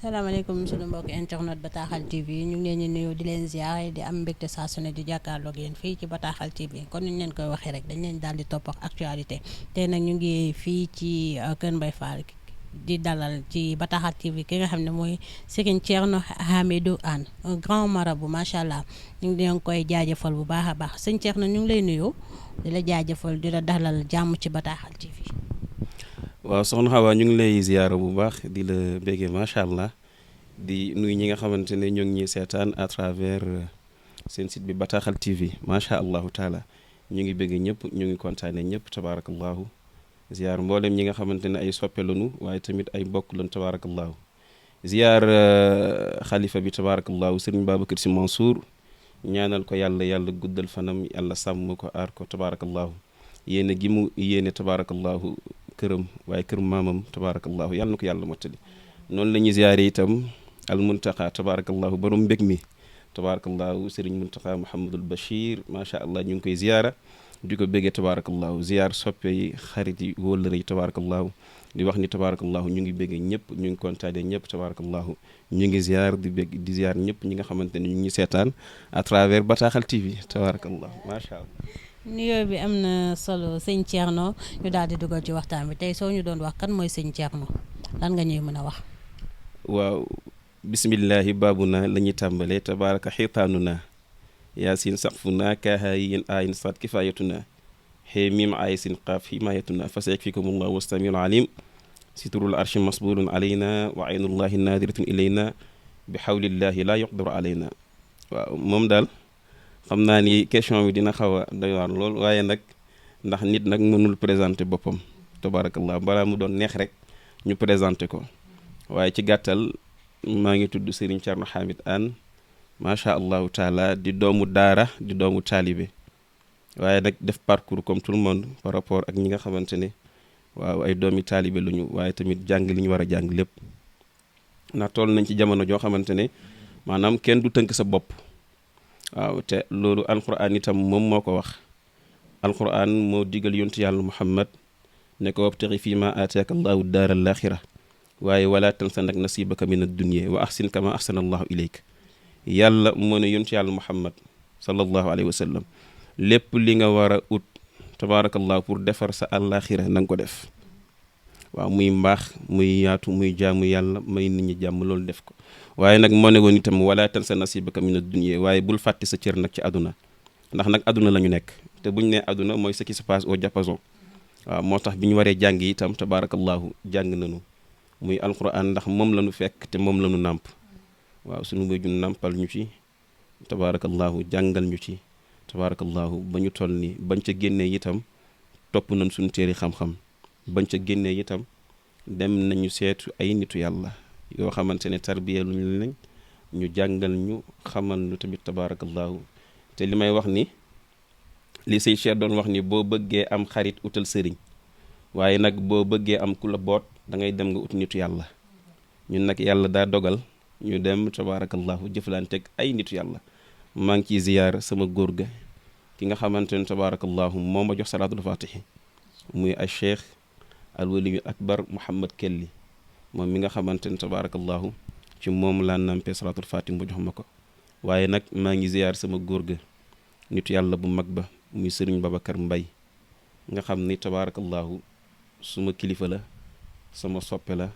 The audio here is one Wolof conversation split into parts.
salaamaaleykum suñu mbokk internet Bataaxal TV ñu ngi leen di nuyu di leen ziar di am mbégte saa su ne di jàkkaarloog yéen fii ci Bataaxal TV kon ni ñu leen koy waxee rek dañ leen daal di topp ak actualité tey nag ñu ngi fii ci Kër Mbaye Fall di dalal ci Bataaxal TV ki nga xam ne mooy Serigne Thierno Hamidou Anne un grand marabout macha allah ñu ngi leen koy jaajëfal bu baax a baax sëñ Thierno ñu ngi lay nuyu di la jaajëfal di la dalal jàmm ci Bataaxal TV. waaw soxna Xawa ñu ngi lay ziyaara bu baax di la béggee macha allah di nuyu ñi nga xamante ne ñoo ngi ñuy seetaan à travers seen site bi Bataaxal TV macha allahu taala ñu ngi bëgg ñëpp ñu ngi kontaane ñëpp tabaarakallahu ziyaar mboolem ñi nga xamante ne ay soppe lañu waaye tamit ay mbokk lañu tabaarakallahu ziyaar xalifa bi tabaarakallahu sëriñ Babacar Sy Mansour ñaanal ko yàlla guddal fanam yàlla sàmm ko aar ko tabaarakallahu yéene gi mu yéene tabaarakallahu këram waaye kër maamam tabaarakallahu yàlla na ko yàlla mottali noonu la ñuy ziyaare itam al muntaqa tabaarakallahu borom mbég mi tabaarakallahu sëriñ muntaqa Mouhamadul Bachir macha allah ñu ngi koy ziyaara di ko béggee tabaarakallahu ziyaar soppe yi xarit yi wóllëre yi tabaarakallahu di wax ni tabaarakallahu ñu ngi béggee ñëpp ñu ngi kontaane ñëpp tabaarakallahu ñu ngi ziyaar di bégg di ziyaar ñëpp ñi nga xamante ne ñu ngi seetaan à travers Bataaxal TV tabaarakallahu macha allah. nuyoo bi am na solo sëñ Thierno ñu daal di dugal ci waxtaan bi tey soo ñu doon wax kan mooy sëñ Thierno lan nga ñuy mën a wax. waaw bismillahi baabuna la ñuy tàmbalee tabaaraka xiitaanuna yaasin saqfuna kaahayin ayin saat kifaayatuna xee miim ayisin qaaf himaayatuna fa sayakfikumullahu wastamil alim siturul arshi masburun alayna wa aynullahi naadiratun ilayna bi xawlillahi laa yuqdaru alayna waaw moom daal xam naa ni question bi dina xaw a doy waar lool waaye nag ndax nit nag mënul présenter boppam tabarakallah balaa mu doon neex rek ñu présenter ko waaye ci gàttal maa ngi tudd Serigne Thierno Hamidou Anne macha allahu taala di doomu daara di doomu taalibe waaye nag def parcours comme tout le monde par rapport ak ñi nga xamante ne waaw ay doomi taalibe luñu waaye tamit jàng li ñu war a jàng lépp ndax toll nañ ci jamono joo xamante ne maanaam kenn du tënk sa bopp waaw te loolu alquran itam moom moo ko wax alquran moo digal yontu yàlla muhammad ne ko wabtaxi fii ma aataaka allahu daara al axira waaye wala tansa nag nasibaka min ad-dunya wa ahsin kama ahsana allahu ilayk yàlla moo ne yontu yàlla muhammad sallallahu alayhi wa sallam lépp li nga war a ut tabaarakallahu pour defar sa àllaaxira na nga ko def waaw muy mbaax muy yaatu muy jaamu yàlla may nit ñi jàmm loolu def ko waaye nag moo ne woon itam wala tansa nasibaka min ad-dunya waaye bul fàtte sa cër nag ci àdduna ndax nag àdduna la ñu nekk te buñ ne àdduna mooy ce qui se passe au diapason waaw moo tax bi ñu waree jàng itam tabaarakallahu jàng nañu muy alquran ndax moom la ñu fekk te moom la ñu nàmp waaw suñu wéju nàmpal ñu ci tabaarakallahu jàngal ñu ci tabaarakallahu ba ñu toll ni bañ ca génnee itam topp nañ suñu téeri xam-xam bañ ca génnee itam dem nañu seetu ay nitu yàlla yoo xamante ne tarbiya lu ñu lañ ñu jàngal ñu xamal ñu tamit tabaarakallahu te li may wax ni li say Cheikh doon wax ni boo bëggee am xarit utal sëriñ waaye nag boo bëggee am ku la boot da ngay dem nga ut nitu yàlla ñun nag yàlla daa dogal ñu dem tabaarakallahu jëflanteeg ay nitu yàlla maa ngi ciy ziyaar sama góor ga ki nga xamante ne tabaarakallahu moo ma jox salaatul fatihi muy ay cheikh al waliyu akbar Mouhamad Kelli moom mi nga xamante ne tabaarakallahu ci moom laa nampee salaatul fatih mu jox ma ko waaye nag maa ngi ziyaar sama góor ga nitu yàlla bu mag ba muy sëriñ Babacar Mbay nga xam ni tabaarakallahu suma kilifa la sama soppe la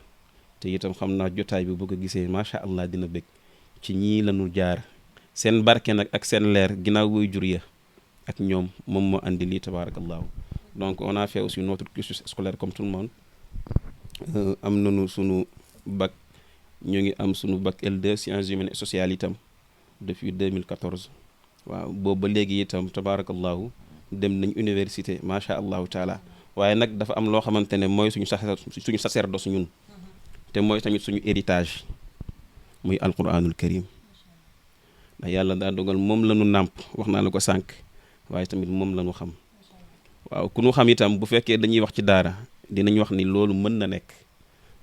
te itam xam naa jotaay bi boo ko gisee macha allah dina bëgg ci ñii lañu jaar seen barke nag ak seen leer ginnaaw woy jur ya ak ñoom moom moo andi lii tabaarakallahu donc on a fait aussi notre cursus scolaire comme tout le monde am nañu sunu bac ñu ngi am sunu bac L2 sciences humaines et sociales itam depuis 2014 waaw boobu ba léegi itam tabaarakallahu dem nañ université macha allahu taala waaye nag dafa am loo xamante ne mooy suñu sacerdoce ñun te mooy tamit suñu héritage muy alquranul karim ndax yàlla daa dogal moom la ñu nàmp wax naa la ko sànq waaye tamit moom la ñu xam waaw ku ñu xam itam bu fekkee dañuy wax ci daara dinañ wax ni loolu mën na nekk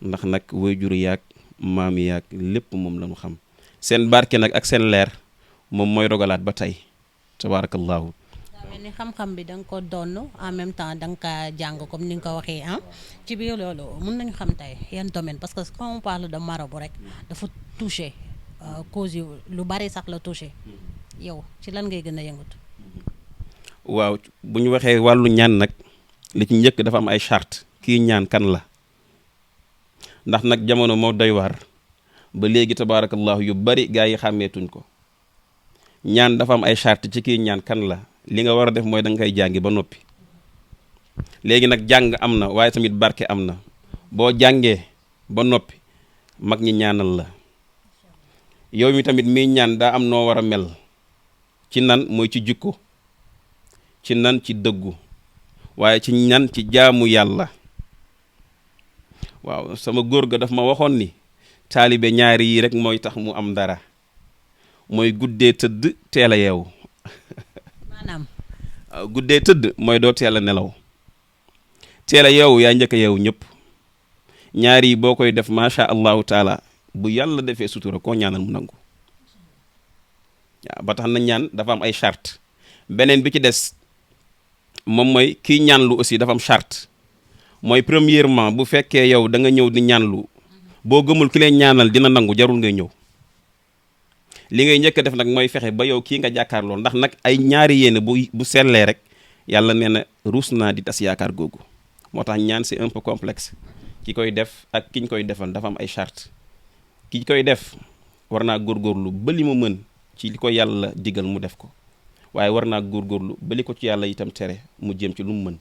ndax nag waajur yaag maam yaag lépp moom la ñu xam seen barke nag ak seen leer moom mooy rogalaat ba tey tabaarakallahu mel ni xam-xam bi da nga ko donn en même temps da nga kaa jàng comme ni nga ko waxee ah ci biir loolu mun nañu xam tey yan domaine parce que quand on parle de marabout rek dafa touché cause yu lu bari sax la touché yow ci lan ngay gën a yëngatu. waaw bu ñu waxee wàllu ñaan nag li ci njëkk dafa am ay charte kii ñaan kan la ndax nag jamono moo doy waar ba léegi tabaarakallahu yu bari gaa yi xàmmeetuñ ko ñaan dafa am ay charte ci kii ñaan kan la li nga war a def mooy da nga koy jàngi ba noppi léegi nag jàng am na waaye tamit barke am na boo jàngee ba noppi mag ñi ñaanal la yow mi tamit miy ñaan daa am noo war a mel ci nan mooy ci jikko ci nan ci dëggu waaye ci ñan ci jaamu yàlla waaw sama góor ga daf ma waxoon ni taalibe ñaari yi rek mooy tax mu am dara mooy guddee tëdd teel a yeewu maanaam waaw guddee tëdd mooy doo teel a nelaw teel a yeewu yaa njëkk a yeewu ñëpp ñaari yi boo koy def macha allahu taala bu yàlla defee sutura koo ñaanal mu nangu waaw ba tax na ñaan dafa am ay charte beneen bi ci des moom mooy kii ñaanlu aussi dafa am charte mooy premièrement bu fekkee yow da nga ñëw di ñaanlu boo gëmul ki lay ñaanal dina nangu jarul ngay ñëw li ngay njëkk a def nag mooy fexe ba yow kii nga jàkkaarloo ndax nag ay ñaari yéene bu sellee rek yàlla nee na ruus naa di tas yaakaar googu moo tax ñaan c'est un peu complexe ki koy def ak ki ñu koy defal dafa am ay charte ki koy def war naa góorgóorlu ba li mu mën ci li ko yàlla digal mu def ko waaye war naa góorgóorlu ba li ko ci yàlla itam tere mu jëm ci lu mu mën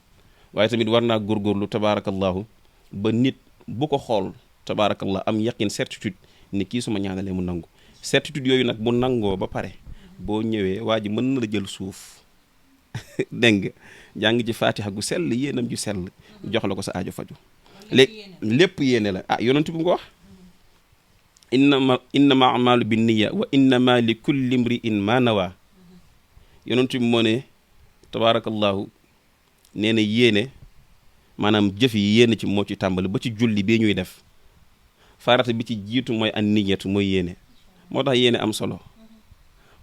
waaye tamit war naa góorgóorlu tabaarakallahu ba nit bu ko xool tabaarakallah am yaqin certitude ni kii suma ñaanalee mu nangu certitude yooyu nag bu nangoo ba pare boo ñëwee waa ji mën na la jël suuf dégg nga jàng ci faatiha gu sell yéenam ju sell jox la ko sa aajo faju léegi lépp yéene la ah yonent bi nga ko wax innama amalu bi niya wa innama li kulli imri'in ma nawa yonent bi moo ne tabaarakallahu nee na yéene maanaam jëf yi yéene ci moo ci tàmbali ba ci julli bii ñuy def farata bi ci jiitu mooy an niyatu mooy yéene moo tax yéene am solo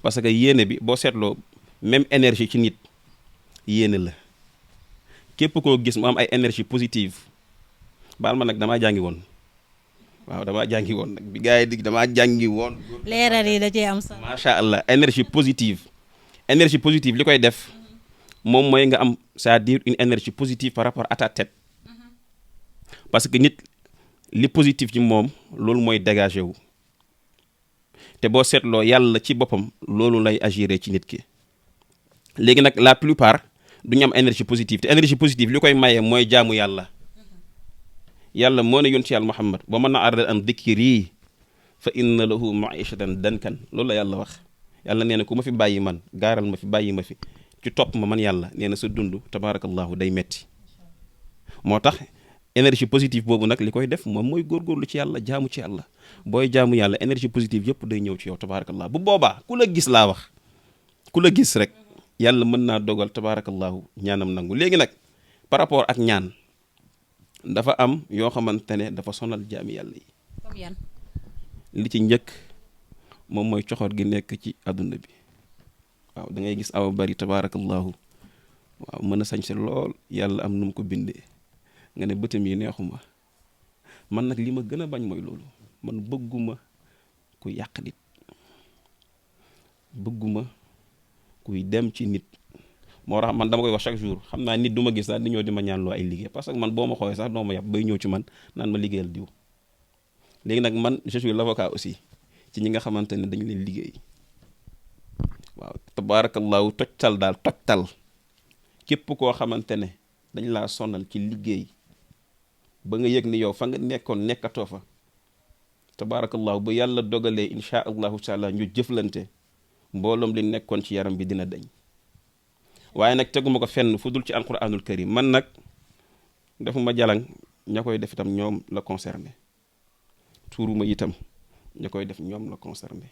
parce que yéene bi boo seetloo même énergie ci nit yéene la képp koo gis mu am ay énergie positive baal ma nag damaa jàngi woon waaw damaa jàngi woon nag bi gars yi dig damaa jàngi woon leeral yi da cee am solo macha allah énergie positive li koy def moom mooy nga am c'est-à-dire une énergie positive par rapport à ta tête parce que nit li positif ci moom loolu mooy dégagé wu te boo seetloo yàlla ci boppam loolu lay agiré ci nit ki léegi nag la plupart du ñu am énergie positive te énergie positive li koy maye mooy jaamu yàlla yàlla moo ne yonent yàlla Muhammad wa man a'rada an dhikri fa inna lahu ma'ishatan dankan loolu la yàlla wax yàlla nee na ku ma fi bàyyi man gaaral ma fi bàyyi ma fi ci topp ma man yàlla nee na sa dund tabaarakallahu day metti moo tax énergie positive boobu nag li koy def moom mooy góorgóorlu ci yàlla jaamu ci yàlla booy jaamu yàlla énergie positive yëpp day ñëw ci yow tabaarakallahu bu boobaa ku la gis laa wax ku la gis rek yàlla mën naa dogal tabaarakallahu ñaanam nangu léegi nag par rapport ak ñaan dafa am yoo xamante ne dafa sonal jaami yàlla yi comme yan li ci njëkk moom mooy coxor gi nekk ci àdduna bi waaw da ngay gis awa bari tabaarakallahu waaw mën a sañse lool yàlla am nu mu ko bindee nga ne bëtam yi neexuma man nag li ma gën a bañ mooy loolu man bëgguma ku yàq nit bëgguma kuy dem ci nit moo tax man dama koy wax chaque jour xam naa nit du ma gis sax di ñëw di ma ñaan loo ay liggéey parce que man boo ma xoolee sax doo ma yàpp bay ñëw ci man naan ma liggéeyal diw léegi nag man je suis l'avocat aussi ci ñi nga xamante ne dañu leen liggéey waaw tabaarakallahu tojtal képp koo xamante ne dañ laa sonal ci liggéey ba nga yëg ni yow fa nga nekkoon nekkatoo fa tabaarakallahu ba yàlla dogalee insha allahu taala ñu jëflante mbooloom li nekkoon ci yaram bi dina dañ waaye nag teguma ko fenn fu dul ci alquranul karim man nag defuma jalang ña koy def itam ñoom la concerné tuuruma itam ña koy def ñoom la concerné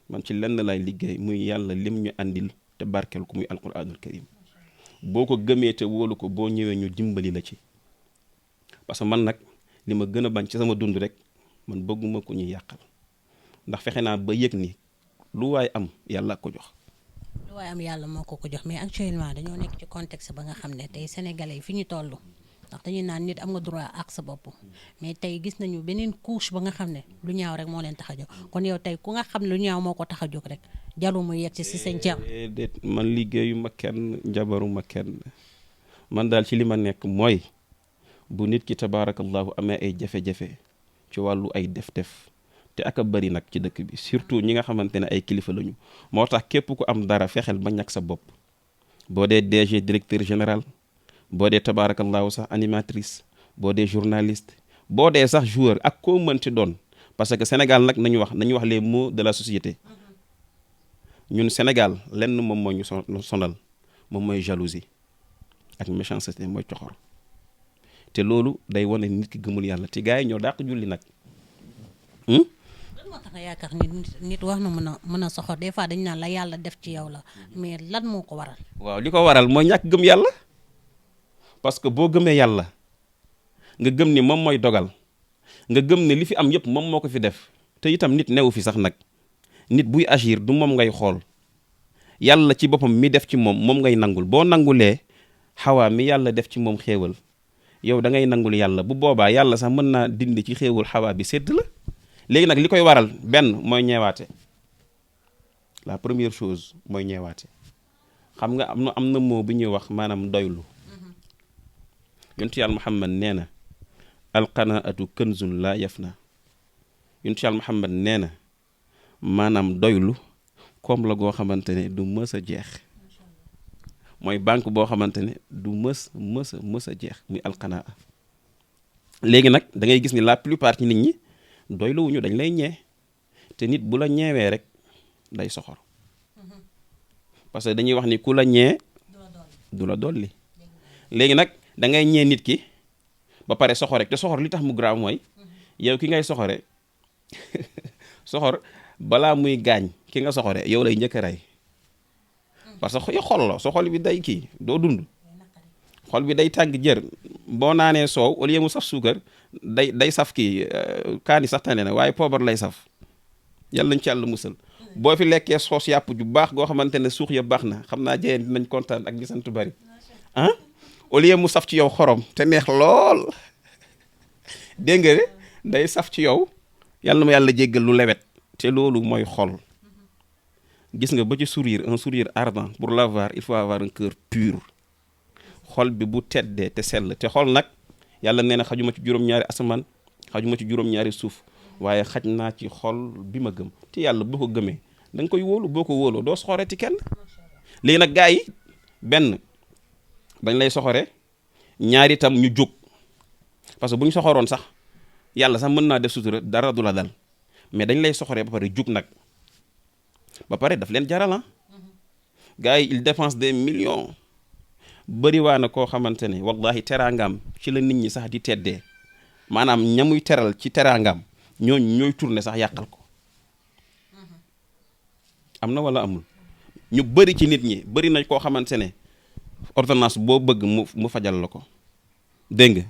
man ci lenn lay liggéey muy yàlla lim ñu andil te barkeel ko muy alquranul karim boo ko gëmee te wóolu ko boo ñëwee ñu dimbali la ci parce que man nag li ma gën a bañ ci sama dund rek man bëgguma ko ñuy yàqal ndax fexe naa ba yëg ni lu waay am yàlla ko jox. lu waaye am yàlla moo ko jox mais actuellement dañoo nekk ci contexte ba nga xam ne tey sénégalais yi fi ñu toll ndax dañuy naan nit am nga droit ak sa bopp mais tey gis nañu beneen couche ba nga xam ne lu ñaaw rek moo leen tax a jóg kon yow tey ku nga xam ne lu ñaaw moo ko tax a jóg rek jaru mu yegg si seen ceeb. déet man liggéeyu ma kenn njabaru ma kenn man daal ci li ma nekk mooy bu nit ki tabaarakallahu amee ay jafe-jafe ci wàllu ay def-def te ak a bari nag ci dëkk bi surtout ñi nga xamante ne ay kilifa lañu moo tax képp ku am dara fexeel ba ñàkk sa bopp boo dee DG directeur général boo dee tabaarakallahu sax animatrice boo dee journaliste boo dee sax joueur ak koo mënti doon parce que Sénégal nag nañu wax les mots de la société ñun Sénégal lenn moom mooy ñu sonal moom mooy jalousie ak méchanceté mooy coxor te loolu day wane nit ki gëmul yàlla te gars yi ñoo dàq julli nag. lan moo tax nga yaakaar nit wax na mën a soxor des fois dañu naan la yàlla def ci yow la mais lan moo ko waral. waaw li ko waral mooy ñàkk gëm yàlla parce que boo gëmee yàlla nga gëm ni moom mooy dogal nga gëm ne li fi am yëpp moom moo ko fi def te itam nit newu fi sax nag nit buy agir du moom ngay xool yàlla ci boppam mi def ci moom ngay nangul boo nangulee xawaa mi yàlla def ci moom xéewal yow da ngay nangul yàlla bu boobaa yàlla sax mën naa dindi ci xéewal xawaa bi sédd la léegi nag li koy waral benn mooy ñeewaate la première chose mooy ñeewaate xam nga am na moo bu ñuy wax maanaam doylu yontu yàlla Muhammad nee na alqanaatu kanzun la yafna yontu yàlla Muhammad nee na maanaam doylu comme la goo xamante ne du mës a jeex mooy banque boo xamante ne du mës a jeex muy alqanaa léegi nag da ngay gis ni la plupart ci nit ñi doyluwuñu dañ lay ñee te nit bu la ñeewee rek day soxor parce que dañuy wax ni ku la ñee du la dolli léegi nag da ngay ñee nit ki ba pare soxor rek te soxor li tax mu grave mooy yow ki ngay soxore soxor balaa muy gaañ ki nga soxore yow lay njëkk a rey parce que xol la so xol bi day kii doo dund xol bi day tàng jër boo naanee soow au lieu mu saf suukar day saf kii kaani sax tane na waaye poobar lay saf yàlla nañ ci yàlla musal boo fi lekkee soos yàpp ju baax goo xamante ne suux ya baax na xam naa jeyeen dinañ kontaan ak gisantu bari ah au lieu mu saf ci yow xorom te neex lool dégg nga day saf ci yow yàlla na ma yàlla jéggal lu lewet te loolu mooy xol gis nga ba ci un sourire ardent pour l'avoir il faut avoir un cœur pur xol bi bu teddee te sell te xol nag yàlla nee na xajuma ci juróom-ñaari asamaan xajuma ci juróom-ñaari suuf waaye xaj naa ci xol bi ma gëm te yàlla boo ko gëmee da nga koy wóolu boo ko wóoloo doo soxoreti kenn léegi nag gars yi benn dañ lay soxore ñaari itam ñu jóg parce que bu ñu soxoroon sax yàlla sax mën naa def sutura dara du la dal mais dañ lay soxoree ba pare jóg nag ba pare daf leen jaral gars yi il dépense des millions bëri waa na koo xamante ne wallahi teraangam ci la nit ñi sax di teddee maanaam ñamuy teral ci teraangam ñooy tourné sax yàqal ko am na wala amul ñu bëri ci nit ñi bëri na koo xamante ne ordonnance boo bëgg mu fajal la ko dégg nga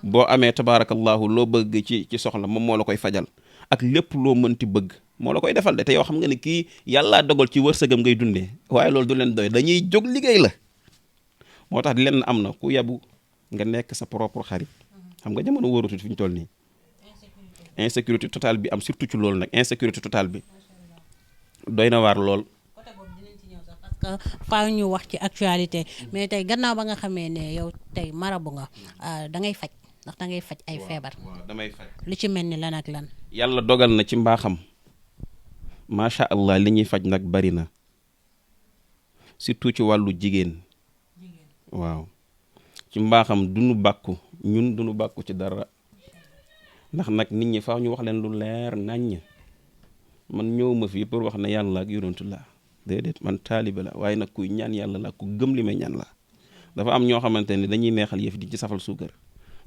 boo amee tabaarakallahu loo bëgg ci soxla moom moo la koy fajal ak lépp loo mënti bëgg moo la koy defal de te yow xam nga ne kii yàllaa dogal ci wërsëgam ngay dundee waaye loolu du leen doy dañuy jóg liggéey la moo tax di leen am na ku yabu nga nekk sa propre xarit xam nga jamono wóorutu fi ñu toll nii insécurité totale bi am surtout ci loolu nag insécurité totale bi doy na waar lool. côté boobu dinañ ci ñëw sax parce que faaw ñu wax ci actualité mais tey gannaaw ba nga xamee ne yow tey marabu nga da ngay faj ndax da ngay faj ay feebar. waaw damay faj. lu ci mel ni lan ak lan. yàlla dogal na ci mbaaxam macha allah li ñuy faj nag bari na surtout ci wàllu jigéen. waaw ci mbaaxam duñu bàkku ñun duñu bàkku ci dara ndax nag nit ñi faaw ñu wax leen lu leer naññ man ñëw ma fii pour wax ne yàlla ak yonentu la déedéet man taalibe la waaye nag kuy ñaan yàlla la ku gëm li may ñaan la dafa am ñoo xamante ne dañuy neexal yëf di ci safal suukar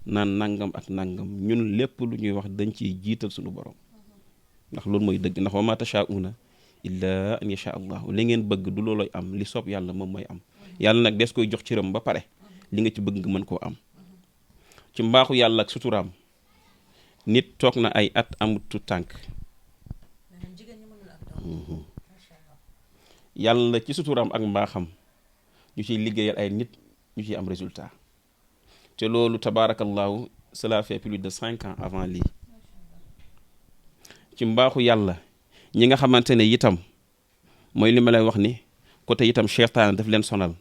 naan nangam ak nangam ñun lépp lu ñuy wax dañ ciy jiital suñu borom ndax loolu mooy dëgg ndax wa ma tashaa'una illa an yasha allah li ngeen bëgg du looloy am li soob yàlla moom mooy am yàlla nag des koy jox cëram ba pare li nga ci bëgg nga mën koo am ci mbaaxu yàlla ak suturaam nit toog na ay at amut tànk yàlla ci suturaam ak mbaaxam ñu ciy liggéeyal ay nit ñu ciy am résultat te loolu tabarakallahu cela fait plus de 5 ans avant lii ci mbaaxu yàlla ñi nga xamante ne itam mooy li ma lay wax ni côté itam seytaane daf leen sonal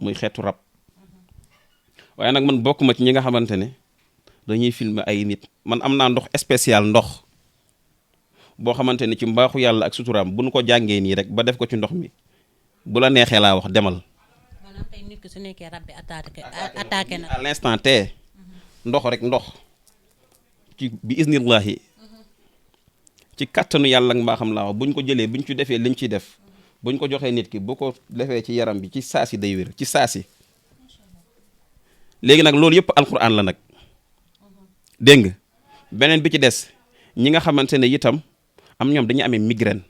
muy xeetu rab waaye nag man bokk ma ci ñi nga xamante ne dañuy filmer ay nit man am naa ndox spécial ndox boo xamante ne ci mbaaxu yàlla ak suturaam bu nu ko jàngee nii rek ba def ko ci ndox mi bu la neexee laa wax demal. maanaam tey nit ki su nekkee rab bi attaqué na à l'instant T ndox rek ndox ci bi isnillahi ci kattanu yàlla ak mbaaxam laa wax buñ ko jëlee buñ ci defee liñ ciy def buñ ko joxee nit ki bu ko defee ci yaram bi ci saasi day wér ci saasi léegi nag loolu yëpp alquran la nag dégg nga beneen bi ci des ñi nga xamante ne itam am ñoom dañuy amee migraine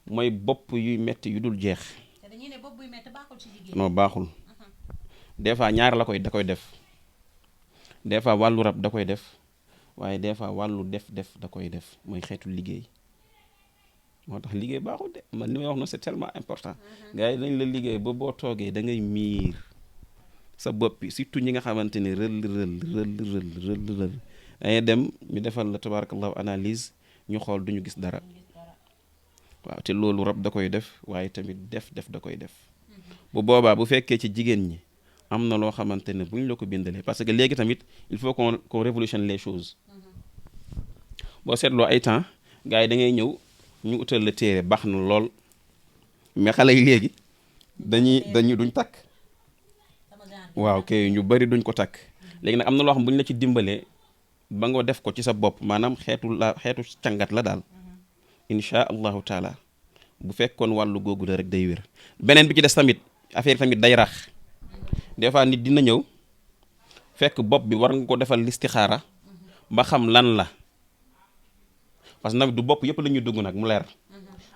mooy bopp yuy metti yu dul jeex non baaxul des fois ñaar la koy da koy def des fois wàllu rab da koy def waaye des fois wàllu def da koy def mooy xeetu liggéey moo tax liggéey baaxul de man li may wax noonu c'est tellement important gars yi dañ la liggéey ba boo toogee da ngay miir sa bopp bi surtout ñi nga xamante ne rël dangay dem ñu defal la tabarakallahu analyse ñu xool duñu gis dara waaw te loolu rab da koy def waaye tamit def da koy def bu boobaa bu fekkee ci jigéen ñi am na loo xamante ne bu ñu la ko bindalee parce que léegi tamit il faut qu'on révolutionne les choses boo seetloo ay temps gars yi da ngay ñëw ñu utal la téere baax na lool mais xale yi léegi duñ takk waaw kay ñu bari duñ ko takk léegi nag am na loo xam bu ñu la ci dimbalee ba nga def ko ci sa bopp maanaam xeetu càngat la daal insha allahu taala bu fekkoon wàllu googu la rek day wér beneen bi ci des tamit affaire tamit day rax des fois nit dina ñëw fekk bopp bi war nga ko defal listixaara ba xam lan la parce que nag du bopp yëpp la ñuy dugg nag mu leer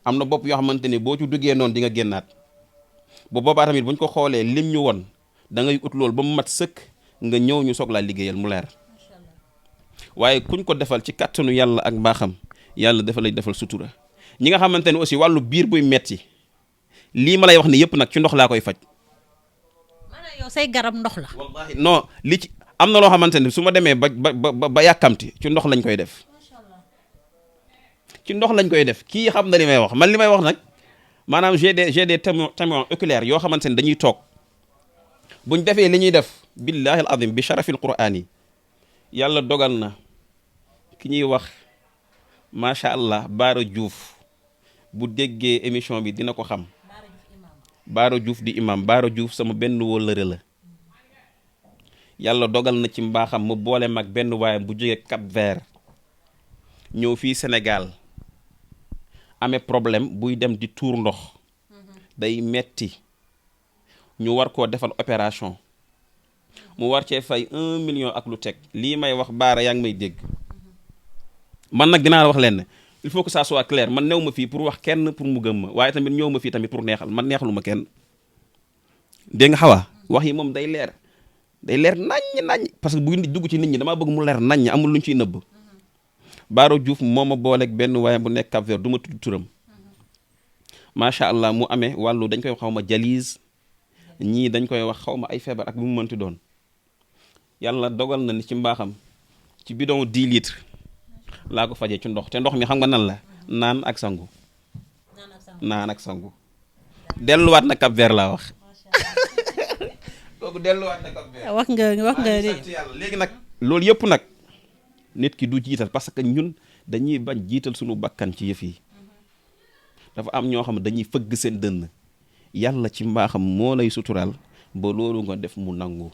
am na bopp yoo xamante ne boo ci duggee noonu di nga génnaat bu boobaa tamit buñ ko xoolee lim ñu won da ngay ut loolu ba mu mat sëkk nga ñëw ñu soog laa liggéeyal mu leer waaye kuñ ko defal ci kàttanu yàlla ak mbaaxam yàlla dafa lay defal sutura ñi nga xamante ne aussi wàllu biir buy metti lii ma lay wax ni yëpp nag ci ndox laa koy faj. maanaam yow say garab ndox la. wallahi non li ci am na loo xamante ne su ma demee ba yàkkamti ci ndox lañ koy def ci ndox lañ koy def kii xam na li may wax man li may wax nag maanaam j'ai des témoins oculaires yoo xamante ne dañuy toog buñ defee li ñuy def billahi al azim bi sharafil qur'an yi yàlla dogal na ki ñuy wax macha allah Baara Diouf bu déggee émission bi dina ko xam Baara Diouf di imam Baara Diouf sama benn wóllëre la yàlla dogal na ci mbaaxam mu boole mag benn waayam bu jógee Cap Vert ñëw fii Sénégal amee problème buy dem di tuur ndox day metti ñu war koo defal opération mu war cee fay 1 million ak lu teg lii may wax Baara yaa ngi may dégg man nag dinaa la wax leen il faut que ça soit clair man new ma fii pour wax kenn pour mu gëm ma waaye tamit ñëw ma fii tamit pour neexal man neexalu ma kenn dégg nga xawaa wax yi moom day leer naññ parce que bu dugg ci nit ñi damaa bëgg mu leer naññ amul lu ñu ciy nëbb Baara Diouf moo ma booleeg benn waaye bu nekk Cap Vert du ma tudd turam macha allah mu amee wàllu dañ koy xaw ma dialyse ñii dañ koy wax xaw ma ay feebar ak bu mu mënti doon yàlla dogal na ni ci mbaaxam ci bidon 10 litres laa ko fajee ci ndox te ndox mi xam nga nan la naan ak sangu delluwaat na Cap Vert laa wax kooku delluwaat na Cap Vert wax nga léegi nag loolu yëpp nag nit ki du jiital parce que ñun dañuy bañ jiital suñu bakkan ci yëf yi dafa am ñoo xam ne dañuy fëgg seen dënn yàlla ci mbaaxam moo lay suturaal ba loolu nga def mu nangu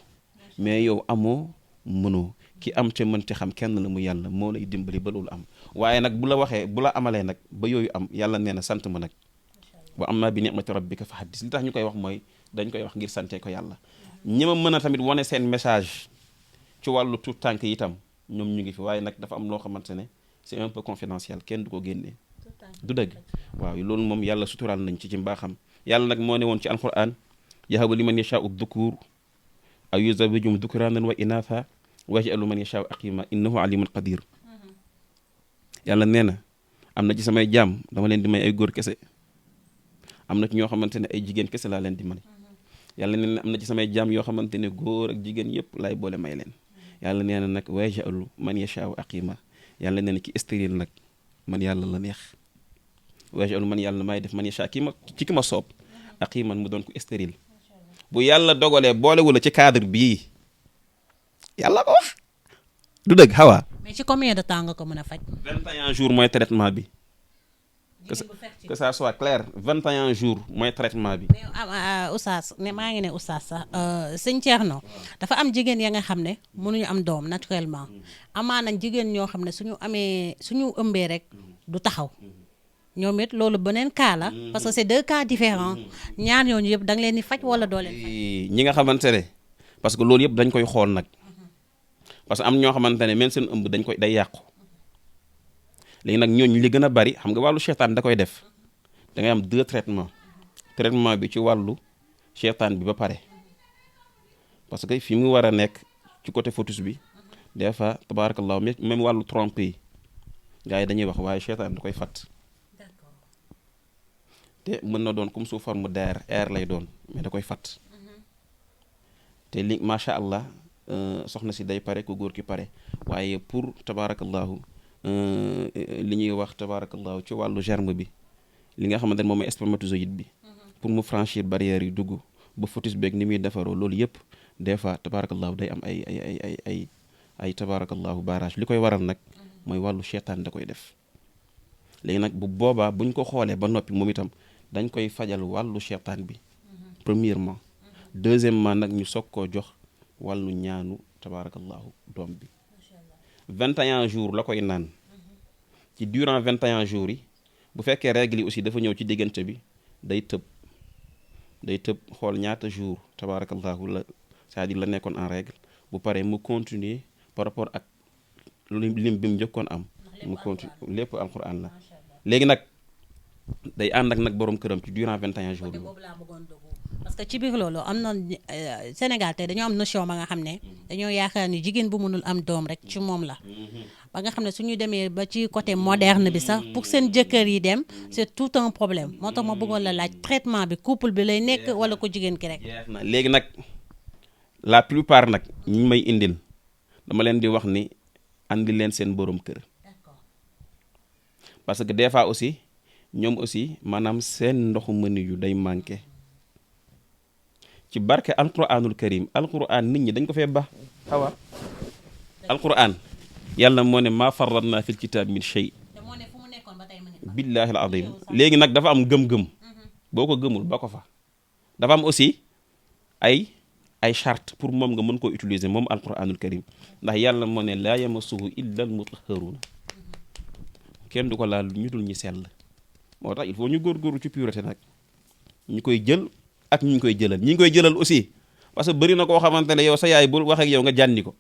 mais yow amoo mënoo ki am te mënti xam kenn la mu yàlla moo lay dimbali ba loolu am waaye nag bu la waxee bu la amalee nag ba yooyu am yàlla nee na sant ma nag wa amma bi ni'mati rabbika fa haddis li tax ñu koy wax mooy dañ koy wax ngir sante ko yàlla ñi ma mën a tamit wane seen message ci wàllu tout tànk itam ñoom ñu ngi fi waaye nag dafa am loo xamante ne c'est un peu confidentiel kenn du ko génnee du dëgg waaw loolu moom yàlla suturaal nañ ci mbaaxam yàlla nag moo ne woon ci alquran yahabu liman yashaa'u dhukur aw yuzawwijuhum dhukranan wa inatha wa yaj'alu man yashaa'u aqima innahu alimun qadir yàlla nee na am na ci samay jaam dama leen di may ay góor kese am na ci ñoo xamante ne ay jigéen kese laa leen di may yàlla nee na am na ci samay jaam yoo xamante ne góor ak jigéen yëpp laay boole may leen yàlla nee na nag wa yaj'alu man yashaa'u aqima yàlla nee na ki stérile nag man yàlla la neex wa yaj'alu man yàlla may def man yashaa ki ma soob aqiman mu doon ko stérile bu yàlla dogalee boolewula ci cadre bii yàlla ko wax du dëgg xawaa mais ci combien de temps nga ko mën a faj. 21 jours mooy traitement bi que ça soit clair 21 jours mooy traitement bi. mais oustaz ne maa ngi ne oustaz sax sëñ Thierno dafa am jigéen ya nga xam ne mënuñu am doom naturellement amaana jigéen ñoo xam ne suñu ëmbee rek du taxaw ñoom it loolu beneen cas la parce que c'est deux cas différents ñaar ñooñu yëpp da nga leen di faj wala doo leen faj. ñi nga xamante ne parce que loolu yëpp dañ koy xool nag parce que am ñoo xamante ne même seen ëmb day yàqu. léegi nag ñooñu li gën a bari xam nga wàllu seytaan da koy def da ngay am 2 traitement bi ci wàllu seytaan bi ba pare parce que fi mu war a nekk ci côté fœtus bi des fois tabarakallah même wàllu trompe yi gars yi dañuy wax waaye seytaan da koy fat te mën na doon comme sous forme d'air air lay doon mais da koy fat te li macha allah soxna si day pare ku góor ki pare waaye pour tabarakallahu li ñuy wax tabarakallahu ci wàllu germe bi li nga xamante ne moom mooy spermatozoïde bi pour mu franchir barrière yi dugg ba fœtus beeg ni muy defaroo loolu yëpp des fois tabarakallahu day am ay tabarakallahu barrage li koy waral nag mooy wàllu seytaan da koy def léegi nag bu boobaa buñ ko xoolee ba noppi moom itam dañ koy fajal wàllu seytaan bi premièrement deuxièmement nag ñu soog koo jox wàllu ñaanu tabarakallahu doom bi 21 jours la koy naan ci durant 21 jours yi bu fekkee règle yi aussi dafa ñëw ci diggante bi day tëb xool ñaata jours tabarakallahu la c'est-à-dire la nekkoon en règle bu paree mu continuer par rapport ak lim bi mu njëkkoon am mu continue lépp alquran la léegi nag day ànd ak nag borom këram ci durant 21 jours yi parce que ci biir loolu am na Sénégal tey dañoo am notion ba nga xam ne dañoo yaakaar ni jigéen bu mënul am doom rek ci moom la ba nga xam ne suñu demee ba ci côté moderne bi sax pour seen jëkkër yi dem c'est tout un problème moo tax ma bëggoon la laaj traitement bi couple bi lay nekk wala ko jigéen ki rek. léegi nag la plupart nag ñi may indil dama leen di wax ni andi leen seen borom kër parce que des fois aussi ñoom aussi maanaam seen ndoxu mëni yu day manqué. ci barke alquranul karim alquran nit ñi dañ ko fee ba xawa alquran yàlla moo ne maa farratna fil kitab min shay billahi al azim léegi nag dafa am gëm-gëm boo ko gëmul ba ko fa dafa am aussi ay charte pour moom nga mën koo utiliser moom alquranul karim ndax yàlla moo ne laa yamassuhu illa al mutahharuna kenn du ko laal ñu dul ñi sell moo tax il faut ñu góorgóorlu ci pureté nag ñu koy jël ak ñi ngi koy jëlal ñi ngi koy jëlal aussi parce que bëri na koo xamante ne yow sa yaay bu wax ak yow nga jànni ko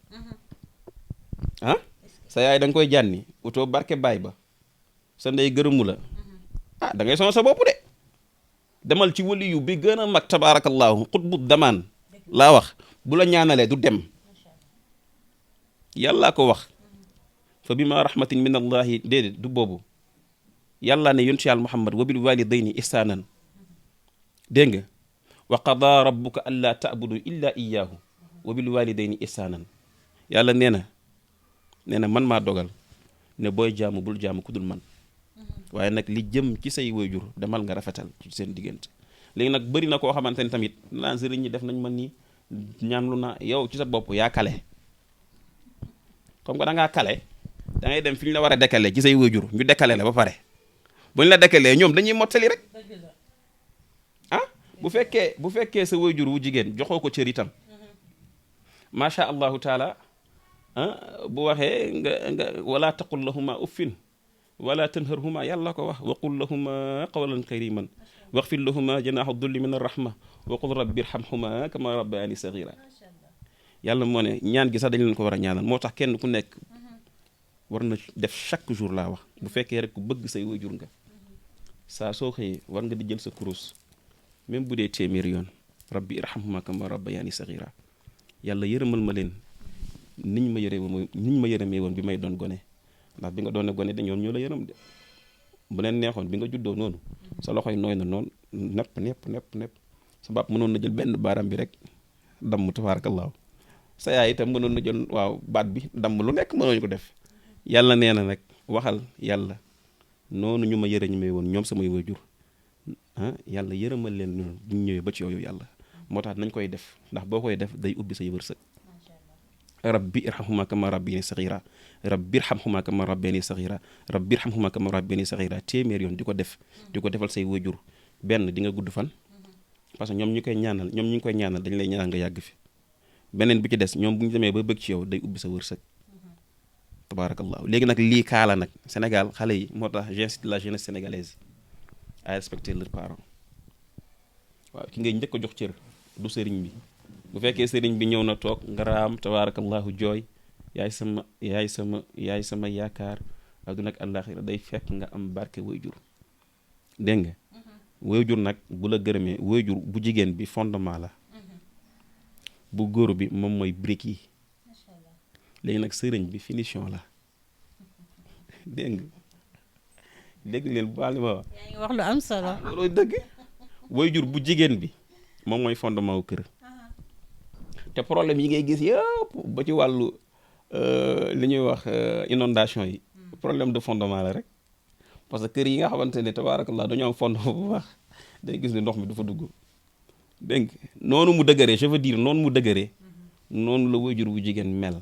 ah sa yaay da nga koy jànni utoo barke baay ba sa ndey gërëmu la ah da ngay sonal sa bopp de demal ci wali yu bi gën a mag tabarakallahu xutbu damaan laa wax bu la ñaanalee du dem yàllaa ko wax fa bima rahmatin min allahi déedéet du boobu yàllaa ne yonent yàlla muhammad wa bil walidayni ihsanan dégg nga wa qada rabbuka alla ta'budu illa iyyahu wa bil walidayni ihsanan yàlla nee na man maa dogal ne booy jaamu bul jaamu ku dul man waaye nag li jëm ci say waajur demal nga rafetal ci seen diggante léegi nag bëri na koo xamante ne tamit naan sëriñ ñi def nañ man nii ñaan lu na yow ci sa bopp yaa kale comme que da ngaa kale da ngay dem fi ñu la war a dekkalee ci say waajur ñu dekkale la ba pare bu ñu la dekkalee ñoom dañuy mottali rek bu fekkee sa waajur wu jigéen joxoo ko cër itam macha allahu taala bu waxee nga wala taqul lahuma uffin wala tanharhuma yàlla ko wax wa qul lahuma qawlan kariman waxfir lahuma janaha dulli min arrahma wa qul rabbi irhamhuma kama rabbayani saghira yàlla moo ne ñaan gi sax dañ leen ko war a ñaanal moo tax kenn ku nekk war na def chaque jour laa wax bu fekkee rek ku bëgg say waajur nga saa soo xëyee war nga di jël sa kurus même bu dee téeméeri yoon rabbi irhamhuma kama rabbayani saghira yàlla yërëmal ma leen niñ ma yërëmee woon bi may doon gone ndax bi nga doon gone de ñoom ñoo la yërëm de bu leen neexoon bi nga juddoo noonu sa loxoy nooy na noonu nepp sa baab mënoon na jël benn baaraam bi rek damm tabaarakallaahu sa yaay itam mënoon na jël waaw baat bi damm lu nekk mënoon ko def yàlla nee na nag waxal yàlla noonu ñu ma yërëñmee woon ñoom samay waajur yàlla yërëmal leen noonu bu ñu ñëwee ba ci yooyu yàlla moo tax nañ koy def ndax boo koy def day ubbi say wërsëg rabbi irhamhuma kama rabbiyani saghira rabbi irhamhuma kama rabbiyani saghira rabbi irhamhuma kama rabbiyani saghira téeméer yoon di ko def di ko defal say waajur benn di nga gudd fan parce que ñoom ñu koy ñaanal ñoom ñu ngi koy ñaanal dañu lay ñaanal nga yàgg fi beneen bi ci des ñoom bu ñu demee ba bëgg ci yow day ubbi sa wërsëg tabarakallah léegi nag lii kaala nag Sénégal xale yi moo tax j'incite la jeunesse sénégalaise à respecter leurs parents waaw ki ngay njëkk a jox cër du sëriñ bi bu fekkee sëriñ bi ñëw na toog nga raam tabarakallahu jooy yaay sama yaakaar adduna ak àllaaxira day fekk nga am barke waajur dégg nga waajur nag bu la gërëmee waajur bu jigéen bi fondement la bu góor bi moom mooy brique yi léegi nag sëriñ bi finition la dégg nga dégg leen bu baax li ma wax. yaa ngi wax lu am solo. loolu dëgg waajur bu jigéen bi moom mooy fondement wu kër te problème yi ngay gis yëpp ba ci wàllu li ñuy wax inondation yi problème de fondement la rek parce que kër yi nga xamante ne tabaarakallah dañoo am fondement bu baax day gis ne ndox mi du fa dugg dégg nga noonu mu dëgëree je veux dire noonu mu dëgëree noonu la waajur bu jigéen mel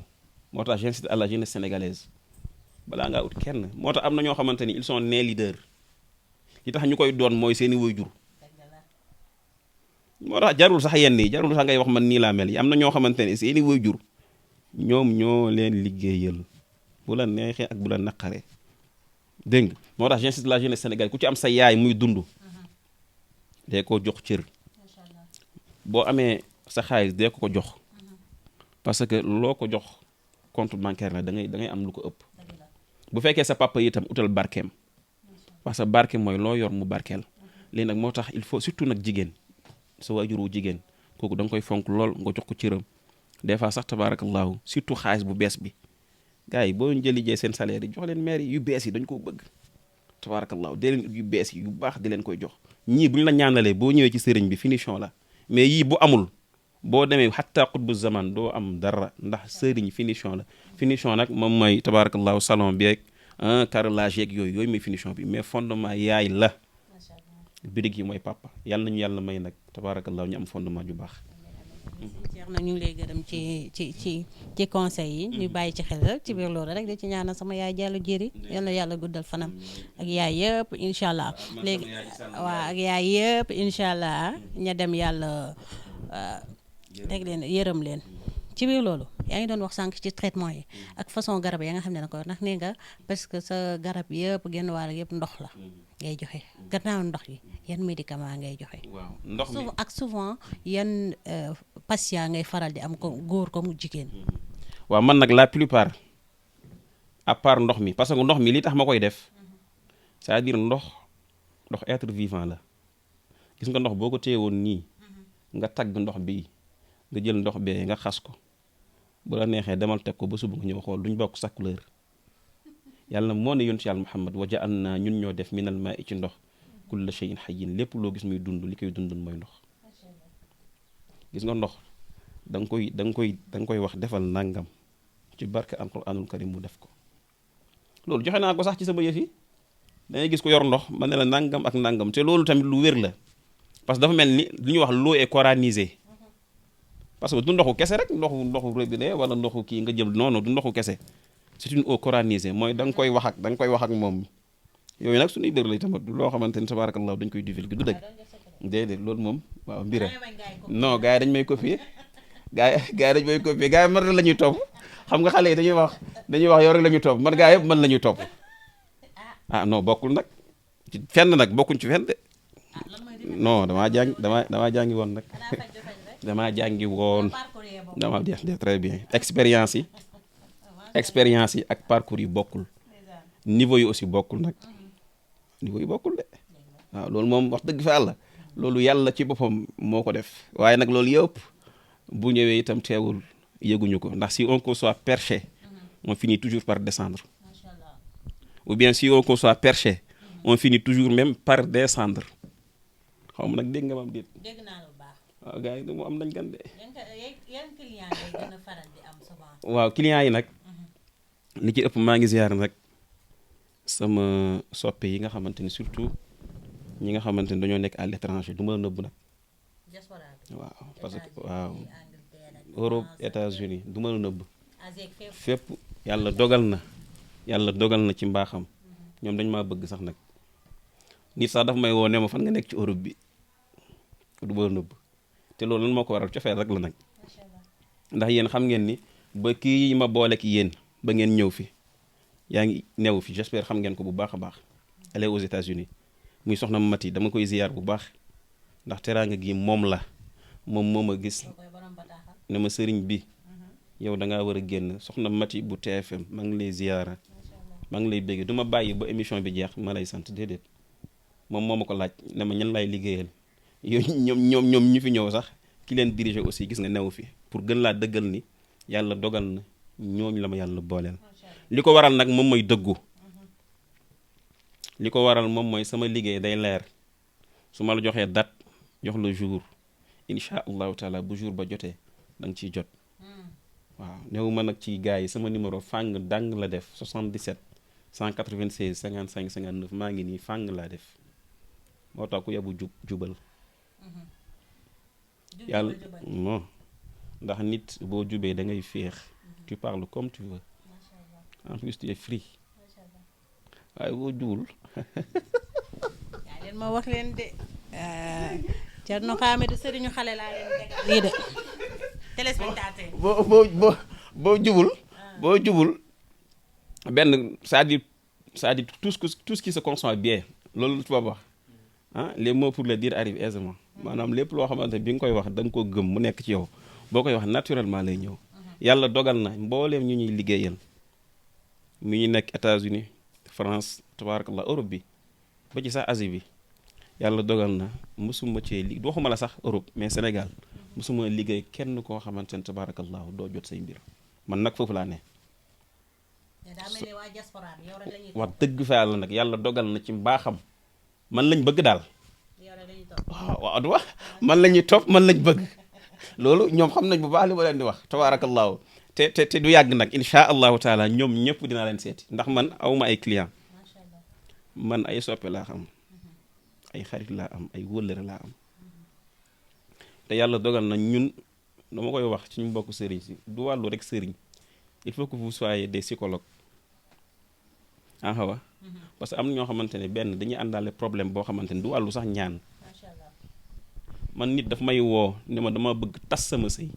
moo tax j'incite à la jeunesse sénégalaise balaa ngaa ut kenn moo tax am na ñoo xamante ni ils sont nés leaders li tax ñu koy doon mooy seeni waajur moo tax jarul sax yenn yi jarul sax ngay wax man nii laa mel yi am na ñoo xamante ne seeni waajur ñoom ñoo leen liggéeyal bu la neexee ak bu la naqaree dégg nga moo tax j'incite la jeunesse sénégalaise ku ci am sa yaay muy dund dee ko jox cër boo amee sa xaalis dee ko jox parce que loo ko jox compte bancaire la da ngay am lu ko ëpp bu fekkee sa papa yi itam utal barkeem parce que barke mooy loo yor mu barkeel léegi nag moo tax il faut surtout nag jigéen sa waajur wu jigéen kooku da nga koy fonk lool nga jox ko cëram des fois sax tabarakallahu surtout xaalis bu bees bi gars yi boo jëlijee seen salaire yi jox leen maire yu bees yi dañ koo bëgg tabarakallahu dee leen yu bees yi yu baax di leen koy jox ñii bu ñu la ñaanalee boo ñëwee ci sëriñ bi finition la mais yii bu amul boo demee xatta xutbu zaman doo am dara ndax sëriñ finition la finition nag moom mooy tabarakallahu salon bi ak carrelage yeeg yooyu mooy finition bi mais fondement yaay la birig yi mooy papa yàlla nañu yàlla may nag tabarakallahu ñu am fondement ju baax. Cheikh nag ñu ngi lay gërëm ci conseil yi ñu bàyyi ci xel rek ci biir loolu rek di ci ñaanal sama yaay jàllu jëri yàlla guddal fanam ak yaay yëpp incha allah léegi waaw ak yaay yëpp incha allah ña dem yàlla rek leen yërëm leen ci biir loolu yaa ngi doon wax sànq ci traitement yi ak façon garab ya nga xam ne na ko ndax nee nga parce que sa garab yëpp genn wàll yëpp ndox la ngay joxe gannaaw ndox yi yan médicament ngay joxe. waaw ndox mi ak souvent yan patient ngay faral di am ko góor ko mu jigéen. waaw man nag la plupart à part ndox mi parce que ndox mi li tax ma koy def c'est-à-dire ndox être vivant la gis nga ndox boo ko téye woon nii nga tagg ndox bi nga jël ndox bee nga xas ko bu la neexee demal teg ko ba suba nga ñëw xool duñ bokk sa couleur yàlla moo ne yonent yàlla Muhammad wa ja'alnaa ñun ñoo def minal maa'i ci ndox kulla shay'in hayyin lépp loo gis muy dund li koy dundal mooy ndox gis nga ndox da nga koy wax defal nangam ci barke alquranul karim mu def ko loolu joxe naa ko sax ci sama yëf yi da ngay gis ko yor ndox ma ne la nangam ak nangam te loolu tamit lu wér la parce que dafa mel ni lu ñuy wax l'eau est coranisée parce que du ndoxu kese rek ndoxu robinet wala ndoxu kii nga jël non du ndoxu kese c'est une eau coranisée mooy da nga koy wax ak moom yooyu nag suñuy dër lay tamit loo xamante ni tabarakallah dañ koy divulguer du dëgg déedéet loolu moom waaw mbira non gars yi dañ may copier gars yi dañ may copier gars yi man la ñuy topp xam nga xale yi dañuy wax yow rek la ñuy topp man gars yëpp man la ñuy topp non bokkul nag ci fenn nag bokkuñ ci fenn de non damaa jàngi woon nag damaa jàngi woon dama très bien expérience yi ak parcours yi bokkul niveau yi aussi bokkul nag niveau yi bokkul de waaw loolu moom wax dëgg fa yàlla loolu yàlla ci boppam moo ko def waaye nag loolu yëpp bu ñëwee itam teewul yëguñu ko ndax si on conçoit perché on finit toujours par descendre ou bien si on conçoit perché on finit toujours même par descendre xaw ma nag dégg nga ma am déet. dégg naa lu baax. waaw gars yi moom am nañ gan de. yan client lay gën a faral di am souvent. waaw clients yi nag li ci ëpp maa ngi ziar nag sama soppe yi nga xamante ni surtout ñi nga xamante ni dañoo nekk à l'étranger du ma la nëbb nag. diaspora bi. waaw parce que waaw Angleterre ak Europe France, États-Unis du ma la nëbb. Asie ak fépp. fépp yàlla dogal na ci mbaaxam ñoom dañ maa bëgg sax nag nit sax daf may woo ne ma fan nga nekk ci Europe bi du ma la nëbb te loolu lan moo ko waral cofeel rek la nag macha allah. ndax yéen xam ngeen ni ba kii ma booleek yéen ba ngeen ñëw fi yaa ngi new fi j'espère xam ngeen ko bu baax a baax elle est aux États-Unis muy soxna Mati dama koy ziyaar bu baax ndax teraanga gi moom la moom moo ma gis Soo koy borom bataaxal. ne ma sëriñ bi yow da ngaa war a génn soxna Mati bu TFM maa ngi lay ziyaara macha allah. maa ngi lay bégg du ma bàyyi ba émission bi jeex ma lay sant déedéet moom moo ma ko laaj ne ma ñan lay liggéeyal yow ñoom ñu fi ñëw sax ki leen diriger aussi gis nga new fi pour gën laa dëggal ni yàlla dogal na ñooñu la ma yàlla booleel. macha allah. li ko waral nag moom mooy dëggu li ko waral moom mooy sama liggéey day leer su ma la joxee date jox la jour incha allahu taala bu jour ba jotee da nga ciy jot waaw néew ma nag ci gars yi sama numéro fàng dàng la def 77 196 55 59 maa ngi nii fàng laa def moo tax ku yabu jubal yàlla non ndax nit boo jubee da ngay féex tu parles comme tu veux macha allah. en plus tu es free macha allah. waaye boo jubul yaa leen ma wax leen de Thierno Hamidou sëriñu xale laa leen tegal lii de téléspectateur. boo jubul benn c'est-à-dire tout ce qui se conçoit bien loolu tubaab wax ah les mots pour le dire arrivent aisément maanaam lépp loo xamante bi nga koy wax da nga ko gëm mu nekk ci yow boo koy wax naturellement lay ñëw yàlla dogal na mbooleem ñu ñuy liggéeyal mi ñu nekk États-Unis France tabarakallah Europe bi ba ci sax Asie bi yàlla dogal na mosuma cee waxuma la sax Europe mais Sénégal mosuma liggéey kenn koo xamante ne tabarakallahu doo jot say mbir man nag foofu laa ne daa mel ni waa diaspora bi yow rek la ñuy topp. wax dëgg fa yàlla nag yàlla dogal na ci mbaaxam man lañ bëgg daal yow rek la ñuy topp. waaw du wax man la ñuy topp man lañ bëgg loolu ñoom xam nañ bu baax li ma leen di wax tabarakallahu te du yàgg nag insha allahu taala ñoom ñëpp dinaa leen seeti ndax man awma ay client macha allah. man ay soppe laa xam ay xarit laa am ay wëllëre laa am te yàlla dogal na ñun dama koy wax ci ñu mbokk sëriñ si du wàllu rek sëriñ il faut que vous soyez des psychologues xawa parce que am na ñoo xamante ne benn dañuy àndaale problème boo xamante ne du wàllu sax ñaan macha allah. man nit daf may woo ne ma dama bëgg tas sama sëy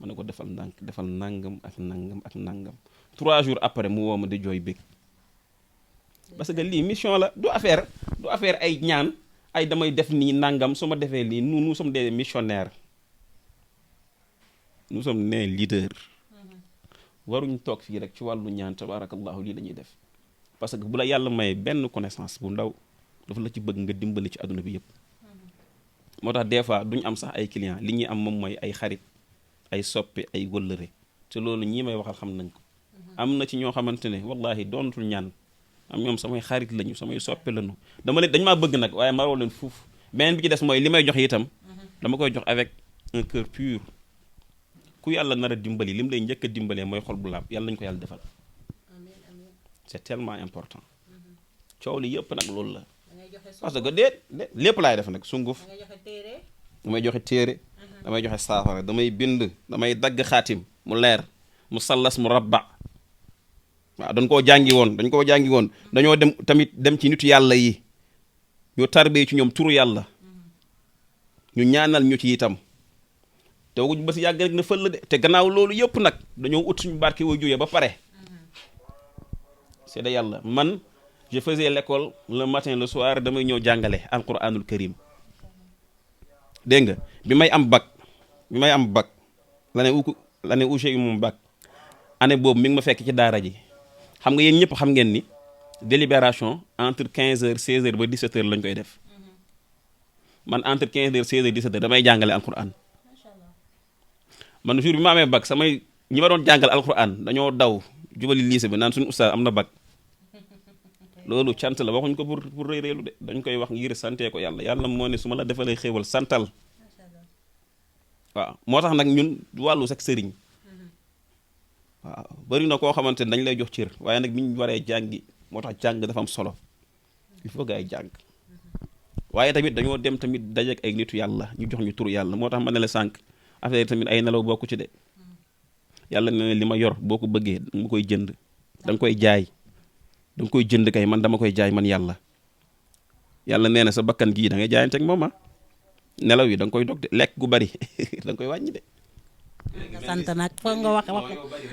ma ne ko defal ndànk defal nangam ak nangam ak nangam 3 jours après mu woo ma di jooy bëgg parce que lii mission la du affaire ay ñaan ay damay def nii nangam su ma defee lii nous sommes des missionnaires nous sommes des leaders waruñ toog fii rek ci wàllu ñaan tabarakallahu lii la ñuy def parce que bu la yàlla may benn connaissance bu ndaw dafa la ci bëgg nga dimbali ci àdduna bi yëpp moo tax des fois duñ am sax ay clients li ñuy am moom mooy ay xarit ay soppe ay wëllëre te loolu ñii may waxal xam nañ ko am na ci ñoo xamante ne wallahi doonatul ñaan am ñoom samay xarit lañu samay soppe lañu dañ maa bëgg nag waaye maroo leen fuuf beneen bi ci des mooy li may jox itam dama koy jox avec un cœur pur ku yàlla nar a dimbali lim lay njëkk a dimbalee mooy xol bu laab yàlla nañu ko yàlla defal amiin amiin. c'est tellement important coow li yëpp nag loolu la da ngay joxe parce que déet lépp laay def nag sunguf da ngay joxe téere. damay joxe téere damay joxe saafara damay bind damay dagg xaatim mu leer mu sallas mu rabba waaw dañ koo jàngi woon dañoo dem ci nitu yàlla yi ñu tarbee ci ñoom turu yàlla ñu ñaanal ñu ci itam tooguñ ba si yàgg rek na fël de te gannaaw loolu yëpp nag dañoo ut suñu barke woo jógee ba pare c'est de yàlla man je faisais l'école le matin le soir damay ñëw jàngale alquranul karim dégg nga bi may am bac l'année où j'ai eu mon bac année boobu mi ngi ma fekk ci daara ji xam nga yéen ñëpp xam ngeen ni délibération entre 15h 16h ba 17h lañ koy def man entre 15h 16h 17h damay jàngale alquran macha allah. man jour bi ma amee bac ñi ma doon jàngal alquran dañoo daw jubali lycée bi naan suñu oustaz am na bac loolu cant la waxuñ ko pour rëy rëylu de dañ koy wax ngir santee ko yàlla yàlla moo ne su ma la defalee xéewal santal waaw moo tax nag ñun wàllu sax sëriñ waaw bari na koo xamante ne dañ lay jox cër waaye nag bi ñu waree jàngi moo tax jàng dafa am solo il faut gars yi jàng waaye tamit dañoo dem tamit dajeek ay nitu yàlla ñu jox ñu turu yàlla moo tax ma ne la sànq affaire tamit ay nelaw bokku ci de yàlla ne li ma yor boo ko bëggee danga koy jënd da nga koy jaay da nga koy jënd kay man dama koy jaay man yàlla nee na sa bakkan gii da ngay jaayanteeg moom nelaw yi da nga koy dog de lekk gu bari da nga koy wàññi de. nga sant nag foog nga wax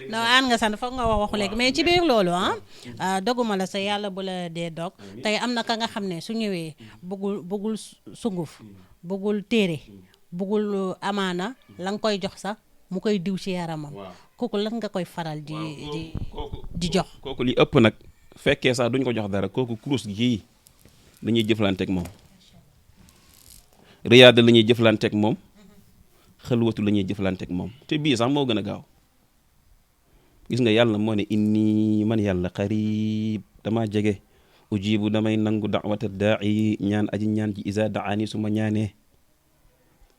non aan nga sant foog nga wax waxu léegi mais ci biir loolu doguma la sa yàlla bu la dee dog tey am na ka nga xam ne su ñëwee bëggul sunguf bëggul téere bëggul amaana la nga koy jox sax mu koy diw ci yaramam kooku lan nga koy faral di jox kooku li ëpp nag fekkee sax duñ ko jox dara kooku kurus gii dañuy jëflanteeg moom riyaada la ñuy jëflanteeg moom xalwatu la ñuy jëflanteeg moom te bii sax moo gën a gaaw gis nga yàlla moo ne inni man yàlla xarib dama jege ujibu damay nangu da'wata daa'i ñaan aji ñaan ji isa daani su ma ñaanee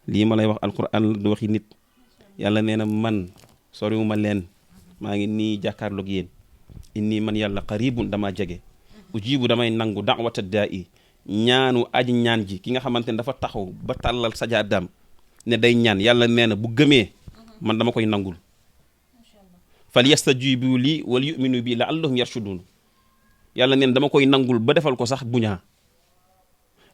lii ma lay wax alquran du waxi nit yàlla nee na man soriwuma leen maa ngi nii jàkkaarloog yéen inni man yàlla xaribun dama jege ujibu damay nangu da'wata daa'i ñaanu aji ñaan ji ki nga xamante ne dafa taxaw ba tàllal sajaadaam ne day ñaan yàlla nee na bu gëmee man dama koy nangul fal yastajibu lii wal yu'minu bi la'allahum yarshudun yàlla nee na dama koy nangul ba defal ko sax buñaa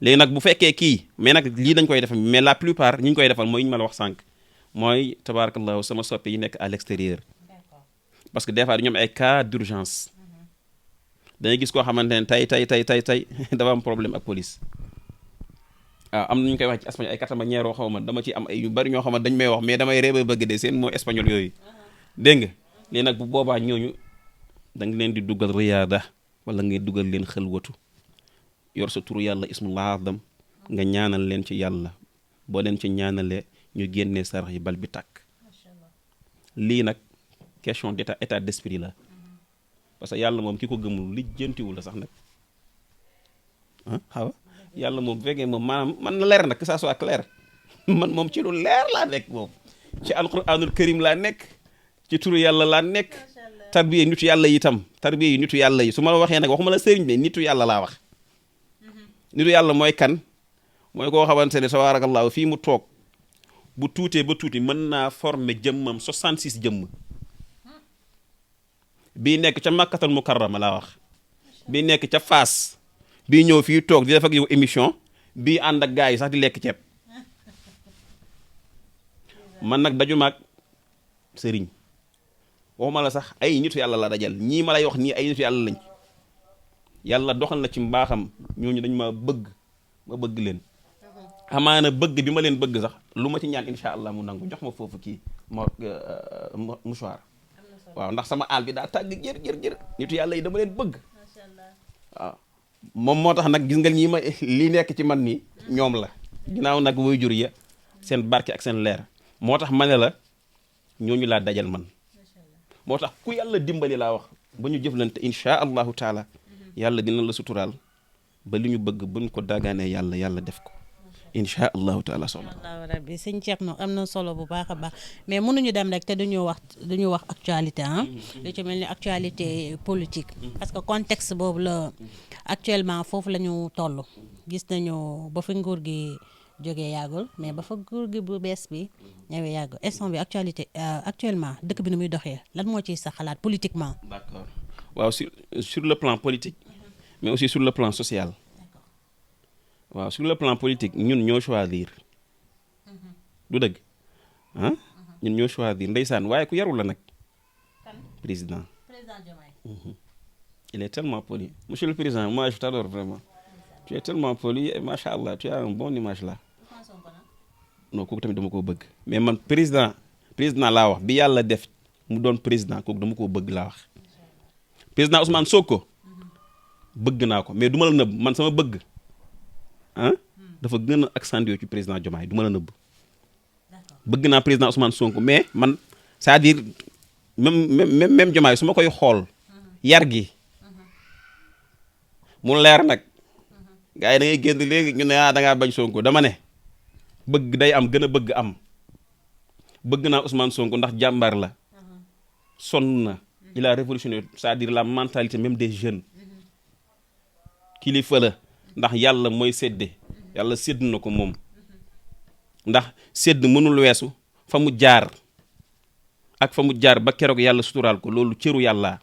léegi nag bu fekkee kii mais nag lii dañ koy def mais la plupart ñi ñu koy defal mooy ñu ma la wax sànq mooy tabarakallahu sama soppe yi nekk à l'extérieur parce que des fois dañu am ay cas d'urgence dañuy gis koo xamante ne tey dafa am problème ak police am na ñu koy wax ci espagnol ay katamañeeroo xaw ma dama ci am ay yu bari ñoo xamante dañ may wax mais damay réeba bëgg de seen moo espagnol yooyu dégg nga léegi nag bu boobaa ñooñu da nga leen di dugal riyaada wala ngay dugal leen xëlwatu yor sa turu yàlla ismullah azam nga ñaanal leen ci yàlla boo leen ci ñaanalee ñu génnee sarax yi bal bi tàkk lii nag question d'état d'esprit la parce que yàlla moom ki ko gëmul li jëntiwul la sax nag xawa yàlla moom bu fekkee moom maanaam man na leer nag que ça soit clair man moom ci lu leer laa nekk moom ci alquranul karim laa nekk ci turu yàlla laa nekk tarbiya nitu yàlla yi itam tarbiya yi nitu yàlla yi su ma la waxee nag waxuma la sëriñ bi nitu yàlla laa wax nitu yàlla mooy kan mooy koo xamante ne tabarakallahu fii mu toog bu tuutee ba tuuti mën naa former jëmmam 66 jëmm bii nekk ca makkatal mukarrama laa wax bii nekk ca Faas bii ñëw fii toog di def ak yow émission bii ànd ak gars yi sax di lekk ceeb man nag daju maag sëriñ waxuma la sax ay nitu yàlla la dajal ñii ma lay wax nii ay nitu yàlla lañ yàlla doxal na ci mbaaxam ñooñu dañ ma bëgg leen amaana bëgg bi ma leen bëgg sax lu ma ci ñaan insha allah mu nangu jox ma foofu kii mouchoir waaw ndax sama aal bi daa tàgg jër nitu yàlla yi dama leen bëgg waaw moom moo tax nag gis nga ñi ma li nekk ci man nii ñoom la ginnaaw nag woy jur ya seen barke ak seen leer moo tax ma ne la ñooñu laa dajal man moo tax ku yàlla dimbali laa wax ba ñu jëflante insha allahu taala yàlla dina la suturaal ba li ñu bëgg buñ ko daagaanee yàlla def ko insha allahu taala soxna allahu rabbi sëñ Thierno am na solo bu baax a baax mais mënuñu dem rek te duñu wax actualité lu ci mel ni actualité politique parce que contexte boobu la actuellement foofu la ñu toll gis nañu ba fa nguur gi jógee yàggul mais ba fa nguur gi bu bees bi ñëwee yàggul instant bi actuellement dëkk bi nu muy doxee lan moo ciy sa xalaat politiquement. d'accord waaw sur le plan politique mais aussi sur le plan social. waaw sur le plan politique ñun ñoo choisir du dëgg ñun ñoo choisir ndeysaan waaye ku yarul la nag président Diomaye il est tellement poli monsieur le président moi je t'adore vraiment tu es tellement poli et machallah tu as une bonne image là non kooku tamit dama koo bëgg mais man président laa wax bi yàlla def mu doon président kooku dama koo bëgg laa wax président Ousmane Sonko bëgg naa ko mais du ma la nëbb man sama bëgg dafa gën a accentué ci président Diomaye du ma la nëbb bëgg naa président Ousmane Sonko mais man c'est-à-dire même Diomaye su ma koy xool yar gi mu leer nag gars yi da ngay génn léegi ñu ne da ngaa bañ Sonko dama ne bëgg day am gën a bëgg am bëgg naa Ousmane Sonko ndax jàmbaar la sonn na il a révolutionné c'est-à-dire la mentalité même des jeunes kilifa la ndax yàlla mooy sédde yàlla sédd na ko moom ndax sédd mënul weesu fa mu jaar ak fa mu jaar ba keroog yàlla suturaal ko loolu cëru yàlla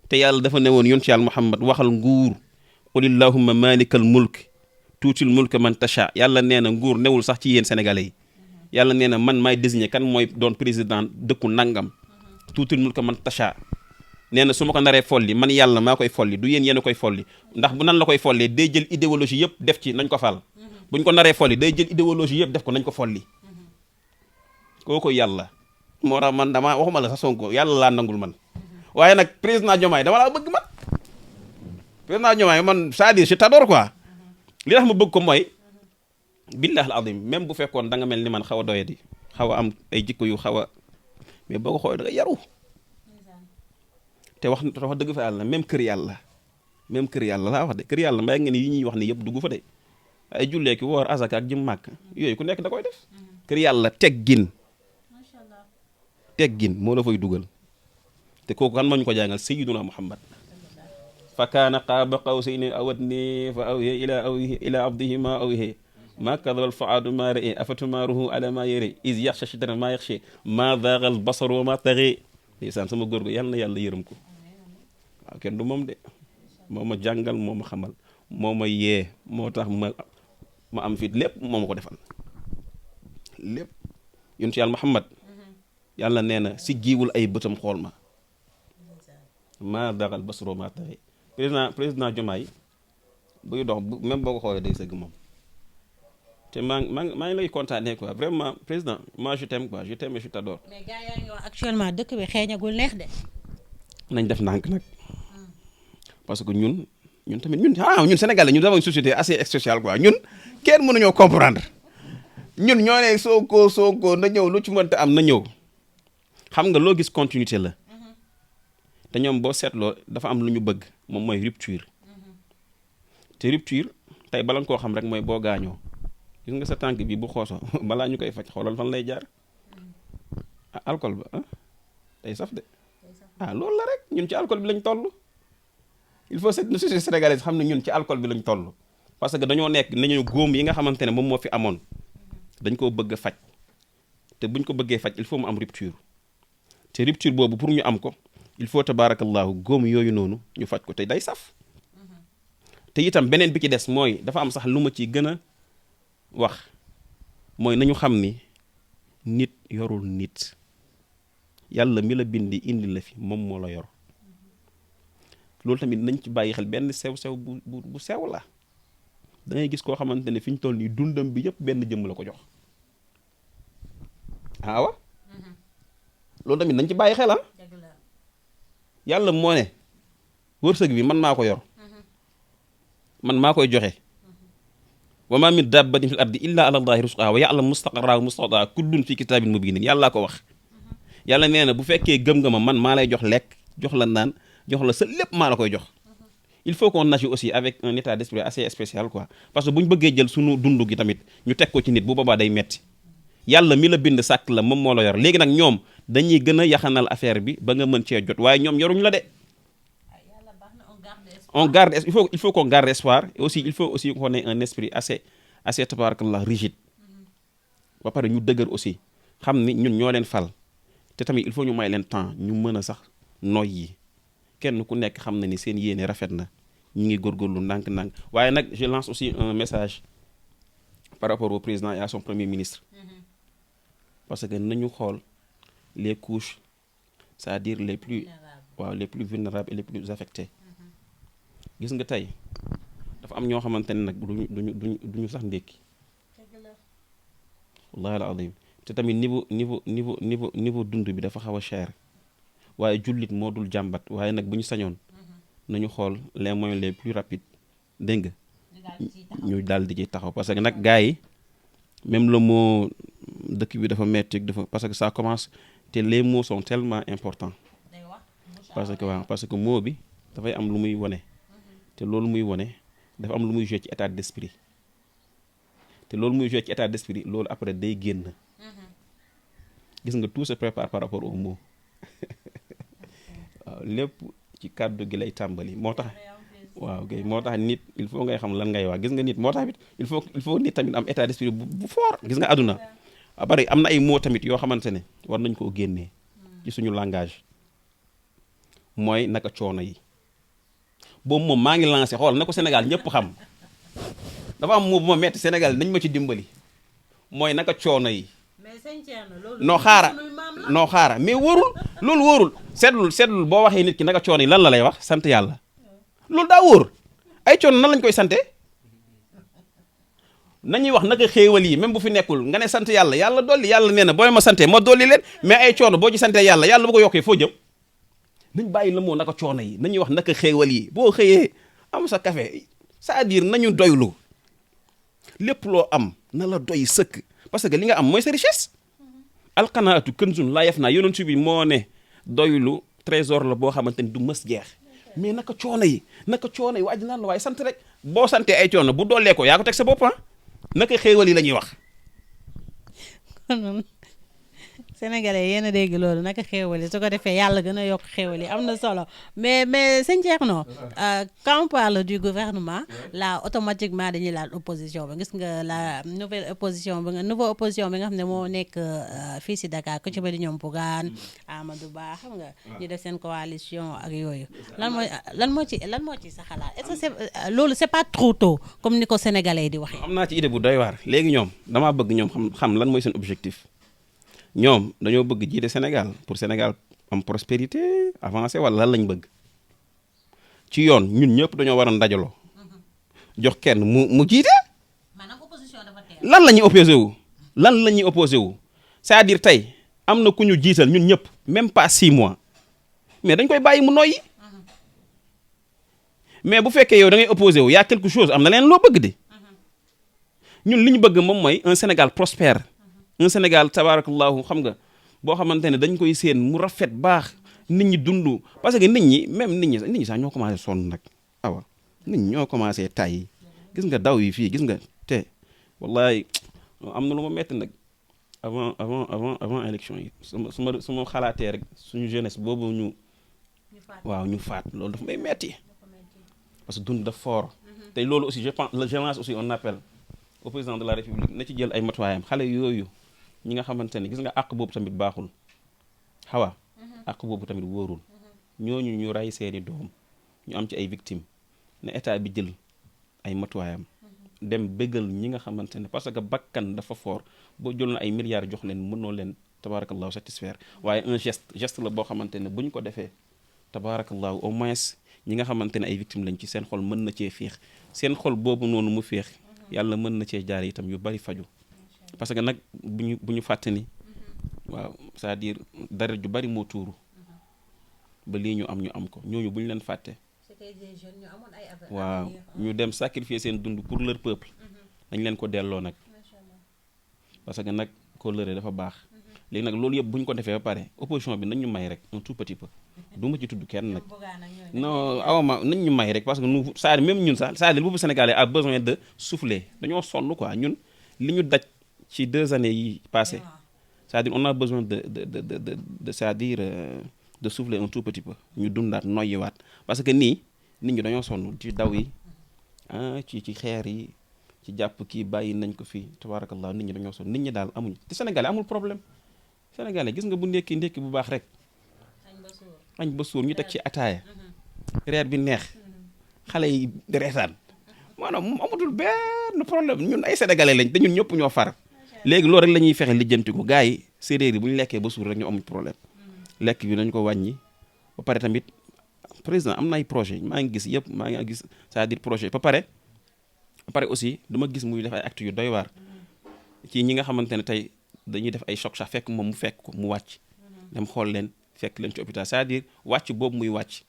te yàlla dafa ne woon yonent yàlla Muhammad waxal nguur qul illahumma malikal mulk tuutil mulka man tasha yàlla nee na nguur newul sax ci yéen sénégalais yi yàlla nee na man maay désigné kan mooy doon président dëkku nangam tuutil mulka man tasha nee na su ma ko naree folli man yàlla maa koy folli du yéen yéen a koy folli ndax bu nan la koy follee day jël idéologie yëpp def ci nañ ko fal buñ ko naree folli day jël idéologie yëpp def ko nañ ko folli kooku yàlla moo tax man dama waxuma la sa Sonko yàlla laa nangul man waaye nag président Diomaye dama laa bëgg man président Diomaye man c'est-à-dire je t'adore quoi li tax ma bëgg ko mooy billahi al-azim même bu fekkoon da nga mel ni man xaw a doyadi xaw a am ay jikko yu xaw a mais boo ko xoolee da nga yaru te wax dëgg fa yàlla même kër yàlla laa wax de kër yàlla mbay nga ni yi ñuy wax ni yëpp dugg fa de ay jullee ki woor azaka ak jëm màkk yooyu ku nekk da koy def kër yàlla teggin moo la fay dugal te kooku kan moo ñu ko jàngal sayyiduna Muhammad fa kaana qaaba qawsayni aw adnaa fa awhaa ilaa abdihi maa awhaa maa kadaba al-fu'aadu maa ra'aa afatumaaruhu alaa maa yaraa iz yaxshaa shajara maa yaxshaa maa zaaga al-basaru wa maa tagaa ndeysaan sama góor gu yàlla na yàlla yërëm ko waaw kenn du moom de moo ma jàngal moo ma xamal moo ma yee moo tax ma am fit lépp moo ma ko defal lépp yonent yàlla Muhammad yàlla nee na si giiwul ay bëtam xool ma maa zaaga al-basaru wa maa tagaa président Diomaye buy dox même boo ko xoolee day sëgg moom te maa ngi lay kontaanee quoi vraiment président moi je t'aime quoi je t'aime et je t'adore. mais gars yaa ngi wax actuellement dëkk bi xeeñagul neex de. nañ def ndànk nag parce que ñun tamit ñun Sénégalais ñun avons une société assez spéciale quoi ñun kenn mënuñoo comprendre ñun ñoo ne Sonko na ñëw lu ci mënta am na ñëw xam nga loo gis continuité la te ñoom boo seetloo dafa am lu ñu bëgg moom mooy rupture te rupture tey bala nga koo xam rek mooy boo gaañoo. gis nga sa tànk bi bu xooso balaa ñu koy faj xoolal fan lay jaar alcool ba day saf de loolu la rek ñun ci alcool bi lañ toll il faut cette société sénégalaise xam ne ñun ci alcool bi lañ toll parce que dañoo nekk nañu góom yi nga xamante ne moom moo fi amoon dañ koo bëgg a faj te buñ ko bëggee faj il faut mu am rupture te rupture boobu pour ñu am ko il faut tabarakallahu góom yooyu noonu ñu faj ko te day saf te itam beneen bi ci des mooy dafa am sax lu ma ci gën a wax mooy nañu xam ni nit yorul nit yàlla mi la bindi indi la fi moom moo la yor loolu tamit nañ ci bàyyi xel benn sew-sew bu sew la da ngay gis koo xamante ne fi ñu toll nii dundam bi yëpp benn jëmm la ko jox waaw loolu tamit nañ ci bàyyi xel yàlla moo ne wërsëg bi man maa ko yor man maa koy joxe wa ma min dabbatin fil ardi illa ala allahi rizquha wa ya'lamu mustaqarraha wa mustawda'aha kullun fi kitabin mubinin yàllaa ko wax yàlla nee na bu fekkee gëm nga ma man maa lay jox lekk jox la naan jox la sa lépp maa la koy jox il faut qu'on agisse aussi avec un état d'esprit assez spécial quoi parce que bu ñu bëggee jël sunu dund gi tamit ñu teg ko ci nit bu boobaa day metti yàlla mi la bind sàkk la moom moo la yor léegi nag ñoom dañuy gën a yaxanal affaire bi ba nga mën cee jot waaye ñoom yoruñ la de on garde il faut qu'on garde espoir et aussi il faut aussi qu'on ait un esprit assez tabarakallah rigide ba pare ñu dëgër aussi xam ni ñun ñoo leen fal te tamit il faut ñu may leen temps ñu mën a sax noy yi kenn ku nekk xam na ni seen yéene rafet na ñu ngi góorgóorlu ndànk-ndànk waaye nag je lance aussi un message par rapport au président et à son premier ministre parce que nañu xool les couches c'est-à-dire les plus vulnérables et les plus affectés gis nga tey dafa am ñoo xamante ne nag duñu sax ndékki wallahi al-azim te tamit niveau dund bi dafa xaw a cher waaye jullit moo dul jàmbat waaye nag bu ñu sañoon nañu xool les moyens les plus rapides dégg nga ñu daal di ci taxaw parce que nag gars yi même le mot dëkk bi dafa metti dafa parce que ça commence te les mots sont tellement importants parce que mot bi dafay am lu muy wone te loolu muy wone dafa am lu muy joué ci état d'esprit te loolu muy joué ci état d'esprit loolu après day génn gis nga tout se prépare par rapport au mot waaw lépp ci kàddu gi lay tàmbali moo tax waaw kay moo tax nit il faut ngay xam lan ngay wax gis nga nit moo tax it il faut nit tamit am état d'esprit bu fort gis nga àdduna bari am na ay mots tamit yoo xamante ne war nañ koo génnee ci suñu langage mooy naka coono yi boobu moom maa ngi lancé xool na ko Sénégal ñëpp xam dafa am mot bu ma metti Sénégal nañ ma ci dimbali mooy naka coono yi noo xaara mais wóorul loolu wóorul seetlul boo waxee nit ki naka coono yi lan la lay wax sant yàlla loolu daa wóor ay coono nan lañ koy sante nañuy wax naka xéewal yi même bu fi nekkul nga ne sant yàlla yàlla dolli yàlla nee na boo ma santee ma dolli leen mais ay coono boo ci santee yàlla bu ko yokkee foo jëm nañ bàyyi la moo naka coono yi nañuy wax naka xéewal yi boo xëyee am sa café c'est-à-dire nañu doylu lépp loo am na la doy sëkk parce que li nga am mooy sa richesse alqanaatu kanzun laa yafnaa yonent bi moo ne doylu trésor la boo xamante ni du mës jeex mais naka coono yi waa ji naan la waaye sant rek boo santee ay coono bu doolee ko yaa ko teg sa bopp naka xéewal yi la ñuy wax Sénégalais yéen a dégg loolu naka xéewal yi su ko defee yàlla gën a yokk xéewal yi am na solo mais sëñ Thierno quand on parle du gouvernement là automatiquement dañuy laal opposition bi gis nga la nouvelle opposition bi nga xam ne moo nekk fii si Dakar ku ci bëri ñoom Bougane Amadou Ba xam nga ñu def seen coalition ak yooyu lan moo ci sa xalaat est-ce que c'est loolu c'est pas trop tôt comme ni ko sénégalais di waxee. am naa ci idée bu doy waar léegi ñoom damaa bëgg ñoom xam lan mooy seen objectif. ñoom dañoo bëgg jiite Sénégal pour Sénégal am prospérité avancé wala lan lañ bëgg ci yoon ñun ñëpp dañoo war a ndajaloo jox kenn mu jiite lan la ñuy opposé wu c'est-à-dire tey am na ku ñu jiital ñun ñëpp même pas 6 mois mais dañ koy bàyyi mu noyyi mais bu fekkee yow da ngay opposé wu y a quelque chose am na leen loo bëgg de ñun li ñu bëgg moom mooy un Sénégal prospère un Sénégal tabarakallahu xam nga boo xamante ne dañ koy séen mu rafet baax nit ñi dund parce que nit ñi sax ñoo commencé sonn nag nit ñi ñoo commencé tay gis nga daw yi fii gis nga te wallahi am na lu ma metti nag avant élection yi su ma xalaatee rek suñu jeunesse boobu ñu faat loolu dafa may metti parce que dund daf fort te loolu aussi je lance aussi un appel au président de la République na ci jël ay matuwaayam xale yooyu ñi nga xamante ne gis nga àq boobu tamit baaxul àq boobu tamit wóorul ñooñu ñu rey seeni doom ñu am ci ay victimes ne état bi jël ay matuwaayam dem bëggal ñi nga xamante ne parce que bakkan dafa fort boo jël na ay milliards jox leen mënoo leen tabarakallahu satisfaire waaye un geste la boo xamante ne bu ñu ko defee tabarakallahu au moins ñi nga xamante ne ay victimes lañ ci seen xol mën na cee féex seen xol boobu noonu mu féex yàlla mën na cee jaare itam yu bari faju parce que nag bu ñu fàtte ni waaw c'est-à-dire dara ju bari moo tuuru ba lii ñu am ko ñooñu bu ñu leen fàtte waaw ñu dem sacrifier seen dund pour leur peuple dañ leen ko delloo nag parce que nag kóllëre dafa baax léegi nag loolu yëpp bu ñu ko defee ba pare opposition bi nañ ñu may rek un tout petit peu du ma ci tudd kenn nag non awama nañ ñu may rek parce que nous c'est-à-dire même ñun sax c'est-à-dire le peuple sénégalais a besoin de souffler dañoo sonn quoi ñun li ñu daj ci 2 années yi passées c'est-à-dire on a besoin de c'est-à-dire de souffler un tout petit peu ñu dundaat noyyiwaat parce que nii nit ñi dañoo sonn ci daw yi ci xeer yi ci jàpp kii bàyyi nañ ko fii tabarakallah nit ñi dañoo sonn nit ñi daal amuñu te sénégalais amul problème sénégalais gis nga bu ndekki bu baax rek añ ba suur ñu teg ci ataaya reer bi neex xale yi reetaan maanaam moom amatul benn problème ñun ay sénégalais lañ te ñun ñëpp ñoo far léegi loolu rek la ñuy fexe lijjanti ko gars yi séeréer yi bu ñu lekkee ba suur rek ñu amuñ problème lekk bi nañ ko wàññi ba pare tamit président am na ay projet maa ngi gis yëpp maa ngi gis c'est-à-dire projet ba pare aussi dama gis muy def ay actes yu doy waar ci ñi nga xamante ne tey dañuy def ay choc sax fekk moom mu fekk ko mu wàcc dem xool leen fekk leen ci hôpital c'est-à-dire wàcc boobu muy wàcc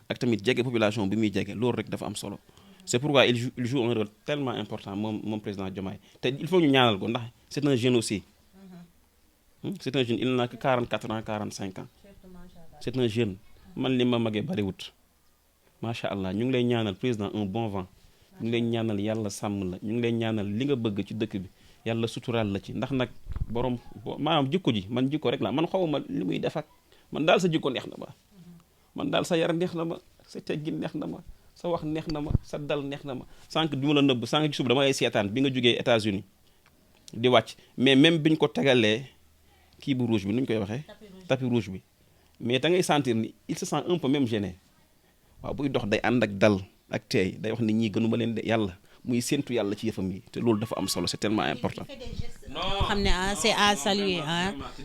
ak tamit jege population bi muy jege loolu rek dafa am solo c'est pourquoi il joue un rôle tellement important moom président Diomaye te il faut ñu ñaanal ko ndax c'est un jeune aussi c'est un jeune il n'a que 44 ans 45 ans c'est un jeune man li ma magee bariwut macha allah ñu ngi lay ñaanal président un bon vent ñu ngi lay ñaanal yàlla sàmm la ñu ngi lay ñaanal li nga bëgg ci dëkk bi yàlla suturaal la ci ndax nag borom maanaam jikko ji man jikko rek la man xawma li muy def ak man daal sa jikko neex na ma man daal sa yar neex na ma sa teggin neex na ma sa wax neex na ma sa dal neex na ma sànq du ma la nëbb sànq ci suba dama lay seetaan bi nga jógee États-Unis di wàcc mais même biñ ko tegalee kii bu rouge bi nu ñu koy waxee tapis rouge bi mais da ngay sentir ni il se sent un peu même gêné waaw buy dox day ànd ak dal ak teey day wax ni ñii gënuma leen de yàlla muy séentu yàlla ci yëfam yi te loolu dafa am solo c'est tellement important. non xam ne c'est à saluer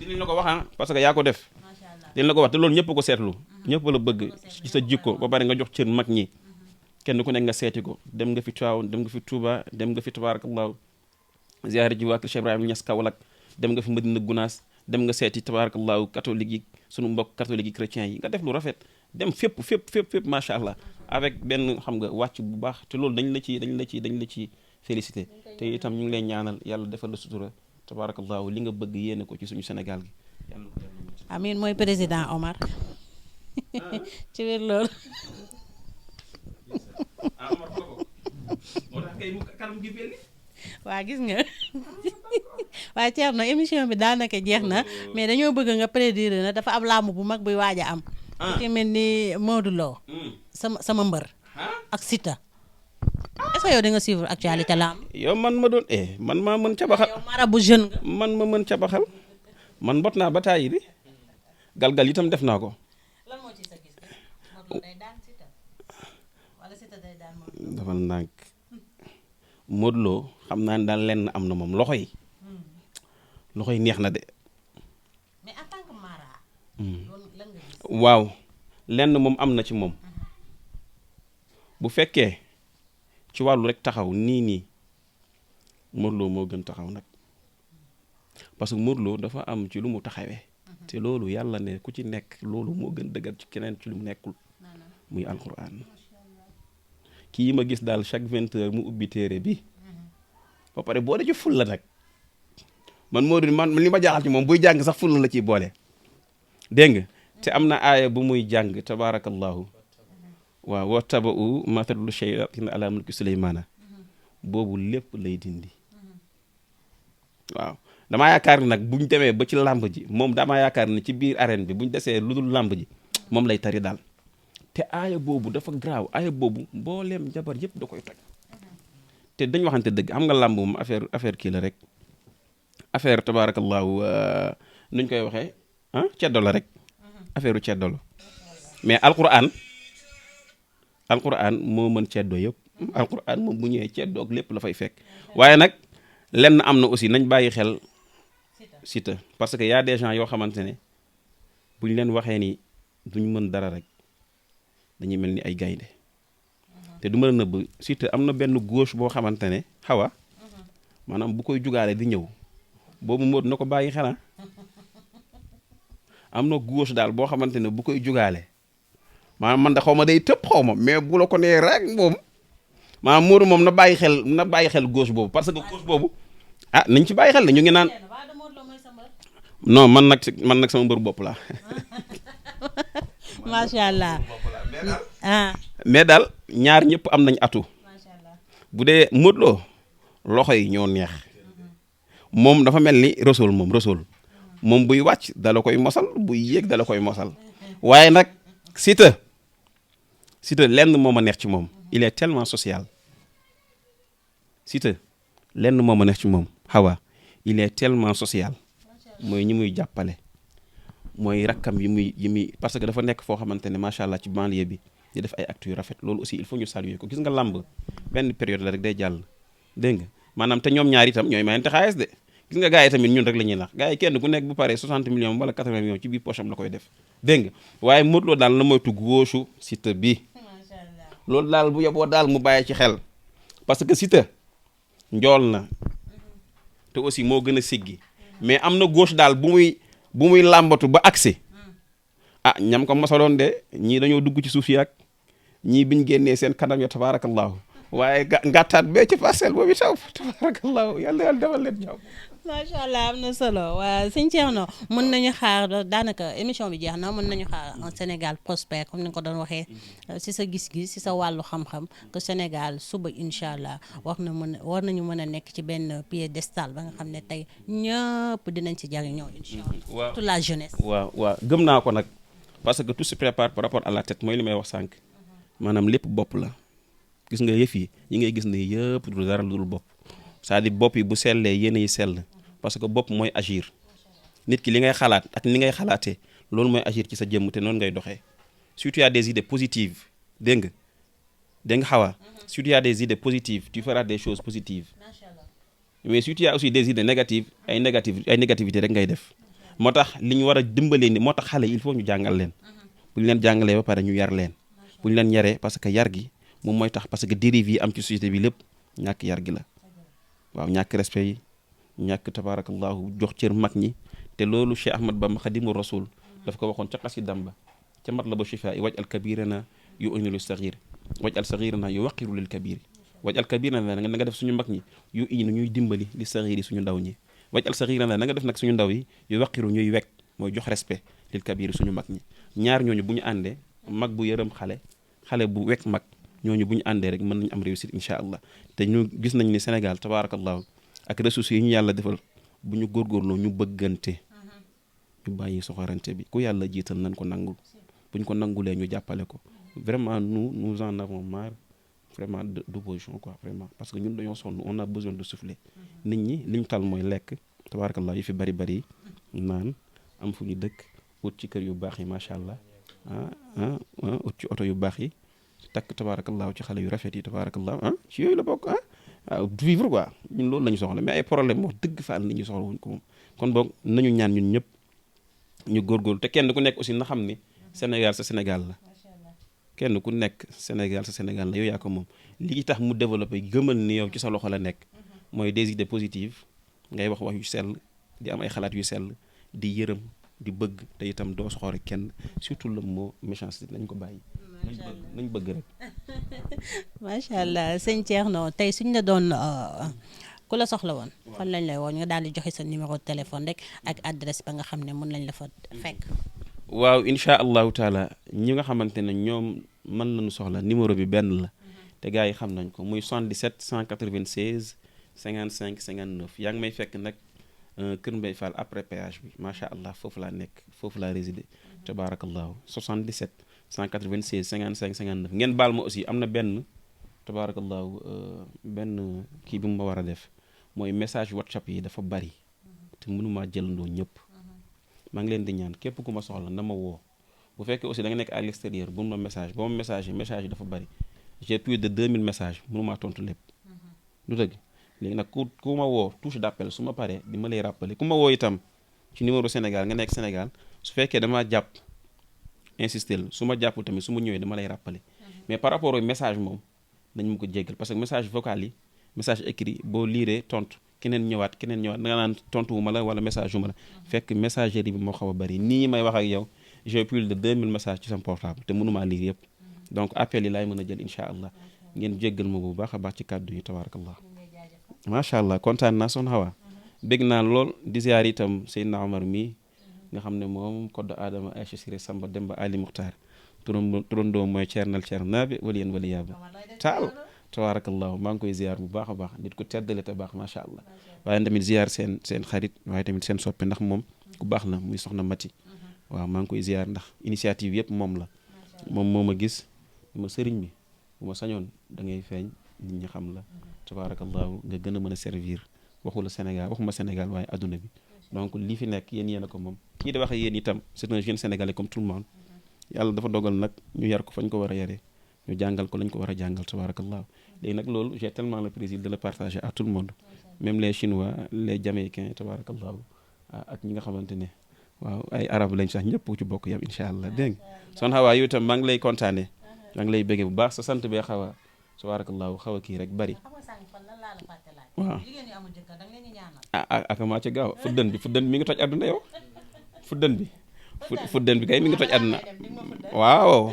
dinañ la ko wax parce que yaa ko def dinañ la ko wax te loolu ñëpp ko seetlu ñëpp la bëgg ci sa jikko ba bari nga jox cër mag ñi kenn ku nekk nga seeti ko dem nga fi Tivaouane dem nga fi Touba dem nga fi tabarakallahu ziyaare ji waa Cheikh Ibrahima Niass Kaolack dem nga fi Madina Gounass dem nga seeti tabarakallahu catholique yi sunu mbokk catholique yi chrétiens yi nga def lu rafet dem fépp macha allah avec benn xam nga wàcc bu baax te loolu dañ la ci félicité te itam ñu ngi lay ñaanal yàlla defal la sutura tabarakallahu li nga bëgg yéene ko ci suñu Sénégal gi yàlla ko amiin mooy président Omar ci biir loolu Omar ko moo tax kay kanam gi belli waa gis nga waaye Thierno émission bi daanaka jeex na mais dañoo bëgg nga prédire na dafa am làmb bu mag buy waaj a am ci mel ni Modou Lo sama mbër ak Siteu est-ce que yow da nga suivre actualité làmb yow man ma doon man maa mën cabaxal yow mara bu jeune nga man ma mën cabaxal man bot naa ba tàyyi di galgal itam def naa ko lan moo ci sa gis Modou Lo day daan Siteu wala Siteu day daan Modou Lo dafa ndànk Modou Lo xam naa ne daal lenn am na moom loxo yi neex na de mais en tant que mara loolu lan nga gis waaw lenn moom am na ci moom bu fekkee ci wàllu rek taxaw nii Modou Lo moo gën taxaw nag parce que Modou Lo dafa am ci lu mu taxawee te loolu yàlla ne ku ci nekk loolu moo gën dëgër ci keneen ci lu mu nekkul muy alquran kii ma gis daal chaque 20 heures mu ubbi téere bi ba pare boole ci ful la nag man Modou man li ma jaaxal ci moom buy jàng sax ful la ciy boole dégg nga te am na aaya bu muy jàng tabarakallahu waaw wa taba'u ma tatlu shayatin ala mulki Sulaymana boobu lépp lay dindi waaw damaa yaakaar ni nag buñ demee ba ci làmb ji moom damaa yaakaar ni ci biir arène bi buñ desee lu dul làmb ji moom lay tari daal te aaya boobu dafa graaw aaya boobu mbooleem jabar yëpp da koy toj te dañ waxante dëgg xam nga làmb moom affaire kii la rek affaire tabarakallahu nuñ koy waxee ceddo la rek affaire u ceddo la mais alquran moo mën ceddo yëpp alquran moom bu ñëwee ceddo ak lépp la fay fekk waaye nag lenn am na aussi nañ bàyyi xel Siteu parce que y a des gens yoo xamante ne buñ leen waxee ni duñ mën dara rek dañuy mel ni ay gaynde te du mën a nëbb Siteu am na benn gauche boo xamante ne xawa maanaam bu koy jugaale di ñëw boobu Modou na ko bàyyi xel am na gauche daal boo xamante ne bu koy jugaale maanaam man da xaw ma day tëb xaw ma mais bu la ko nee rek moom maanaam Modou moom na bàyyi xel gauche boobu parce que gauche boobu nañ ci bàyyi xel ne ñu ngi naan non man nag sama mbër bopp laa macha allah mais daal ñaar ñëpp am nañ atu bu dee Modou Lo loxo yi ñoo neex moom dafa mel ni Rasoul moom buy wàcc dala koy mosal buy yéeg dala koy mosal waaye nag Siteu lenn moo ma neex ci moom il est tellement social Siteu lenn moo ma neex ci moom xawa il est tellement social mooy ñi muy jàppale mooy rakkam yi muy parce que dafa nekk foo xamante ne macha allah ci banlieue bi di def ay actes yu rafet loolu aussi il faut ñu saluer ko gis nga làmb benn période la rek day jàll dégg nga maanaam te ñoom ñaar itam ñooy mayante xaalis de gis nga gars yi tamit ñun rek la ñuy nax gars yi kenn ku nekk bu paree 60 millions wala 80 millions ci biir poche am la koy def dégg nga waaye Modou Lo daal na moytu góosu Siteu bi loolu daal bu yeboo daal mu bàyyi ci xel parce que Siteu njool na te aussi moo gën a siggi mais am na gauche daal bu muy làmbatu ba agsi ñam ko mosaloon de ñii dañoo dugg ci suuf yi ak ñii biñ génnee seen kanam ya tabarakallahu waaye ngàttaat bee ci parcelle boobu taw tabarakallahu yàlla defal leen jàmm macha allah am na solo waa sëñ Thierno mën nañu xaar daanaka émission bi jeex na mën nañu xaar un Sénégal prospère comme ni nga ko doon waxee si sa gis-gis si sa wàllu xam-xam que Sénégal suba incha allah war nañu mën a nekk ci benn piédestal ba nga xam ne tey ñëpp dinañ ci jariñoo incha allah. toute la jeunesse. waaw gëm naa ko nag parce que tout se prépare par rapport à la tête mooy li may wax sànq maanaam lépp bopp la gis nga yëf yi ngay gis ne yëpp du dara lu dul bopp c'est-à-dire bopp yi bu sellee yéen yi sell parce que bopp mooy agir nit ki li ngay xalaat ak ni ngay xalaatee loolu mooy agir ci sa jëmm te noonu ngay doxee si tu as des idées positives dégg nga xawaa si tu as des idées positives tu feras des choses positives mais si tu as aussi des idées négatives ay négativité rek ngay def moo tax li ñu war a dimbalee ni moo tax xale il faut ñu jàngal leen bu ñu leen jàngalee ba pare ñu yar leen bu ñu leen yaree parce que yar gi moom mooy tax parce que dérive yi am ci société bi lépp ñàkk yar gi la waaw ñàkk respect yi ñàkk tabarakallahu jox cër mag ñi te loolu Cheikh Ahmad Bamba Xadimu Rasul daf ko waxoon ca xasidam ba ca mat la ba chifa yi waj al kabirana yu unilu saxir waj al saxirana yu waqiru lil kabiri waj al kabirana na nga def suñu mag ñi yu inu ñuy dimbali li saxiri suñu ndaw ñi waj al saxirana na nga def nag suñu ndaw yi yu waqiru ñuy wekk mooy jox respect lil kabiri suñu mag ñi ñaar ñooñu bu ñu àndee mag bu yërëm xale bu wekk mag ñooñu bu ñu àndee rek mën nañu am réussite incha allah te ñu gis nañ ni Sénégal tabarakallahu ak ressources yi ñu yàlla defal bu ñu góorgóorloo ñu bëggante ñu bàyyi soxorante bi ku yàlla jiital nañ ko nangul bu ñu ko nangulee ñu jàppale ko vraiment nous en avons marre vraiment d'opposition quoi vraiment parce que ñun dañoo sonn on a besoin de souffler nit ñi liñ tal mooy lekk tabarakallahu yi fi bari naan am fu ñu dëkk ut ci kër yu baax yi macha allah ut ci oto yu baax yi takk tabarakallahu ci xale yu rafet yi tabarakallahu ci yooyu la bokk waaw vivre quoi ñun loolu lañu soxla mais ay problème wax dëgg fa nit ñi soxla wuñ ko moom kon boog nañu ñaan ñun ñëpp ñu góorgóorlu te kenn ku nekk aussi na xam ni Sénégal sa Sénégal la kenn ku nekk Sénégal sa Sénégal la yow yaa ko moom li tax mu développé gëmal ni yow ci sa loxo la nekk mooy des idées positives ngay wax yu sell di am ay xalaat yu sell di yërëm di bëgg te itam doo soxore kenn surtout le mot méchanceté nañ ko bàyyi nañ bëgg rek. macha allah sëñ Thierno tey suñ la doon ku la soxla woon. fan lañ lay woo nga daal di joxe sa numéro de téléphone rek ak adresse ba nga xam ne mën lañ la fa fekk. waaw incha allahu taala ñi nga xamante ne ñoom mën nañu soxla numéro bi benn la te gars yi xam nañ ko muy 77 196 55 59 yaa ngi may fekk nag Kër Mbaye Fall après péage bi macha allah foofu laa nekk foofu laa résidé tabarakallahu 77 196 55 59 ngeen baal ma aussi am na benn tabarakallahu benn kii bi mu ma war a def mooy message WhatsApp yi dafa bari te mënumaa jëlandoo ñëpp maa ngi leen di ñaan képp ku ma soxla na ma woo bu fekkee aussi da nga nekk à l'extérieur bu ma message ba ma message yi dafa bari j'ai plus de 2000 messages mënumaa tontu lépp du dëgg léegi nag ku ma woo touche d'appel su ma paree di ma lay rappeler ku ma woo itam ci numéro Sénégal nga nekk Sénégal su fekkee damaa jàpp insister su ma jàppul tamit su ma ñëwee dama lay rappeler mais par rapport au message moom nañ ma ko jéggal parce que message vocal yi message écrit boo liiree tontu keneen ñëwaat da nga naan tontu wu ma la wala message wu ma la fekk messagerie bi moo xaw a bari nii may wax ak yow j'ai plus de 2000 messages ci sama portable te mënumaa lire yëpp donc appel yi laay mën a jël incha allah ngeen jéggal ma bu baax a baax ci kàddu yi tabarakallah macha allah kontaan naa soxna Hawa bégg naa lool di ziar itam Seydina Omar mii nga xam ne moom koddo Adama Aïcha Siré Samba Demba Ali Muxtaar turandoo mooy ceernal ceernaabe waliyen waliyaaba taal tabarakallahu maa ngi koy ziar bu baax a baax nit ko teddale te baax macha allah waaye tamit ziar seen xarit waaye tamit seen soppe ndax moom ku baax la muy soxna Mati waaw maa ngi koy ziar ndax initiative yëpp moom la moom moo ma gis ma sëriñ bi bu ma sañoon da ngay feeñ nit ñi xam la tabarakallahu nga gën a mën a servir waxuma Sénégal waaye adduna bi donc li fi nekk yéen a ko moom kii di wax yéen itam c'est un jeune sénégalais comme tout le monde yàlla dafa dogal nag ñu yar ko fañ ko war a yaree ñu jàngal ko lañ ko war a jàngal tabarakallahu léegi nag loolu j'ai tellement le plaisir de le partager à tout le monde même les Chinois les Jamaïcains tabarakallahu ak ñi nga xamante ne waaw ay arab lañ sax ñëpp ci bokk yam incha allah dégg nga son Hawa yow itam maa ngi lay kontaane maa ngi lay bëggee bu baax sa sant bee xaw a tabarakallahu xaw a kii rek bari waaw ak maa ci gaaw fuddan bi mi ngi toj àdduna yow fuddan bi kay mi ngi toj àdduna waaw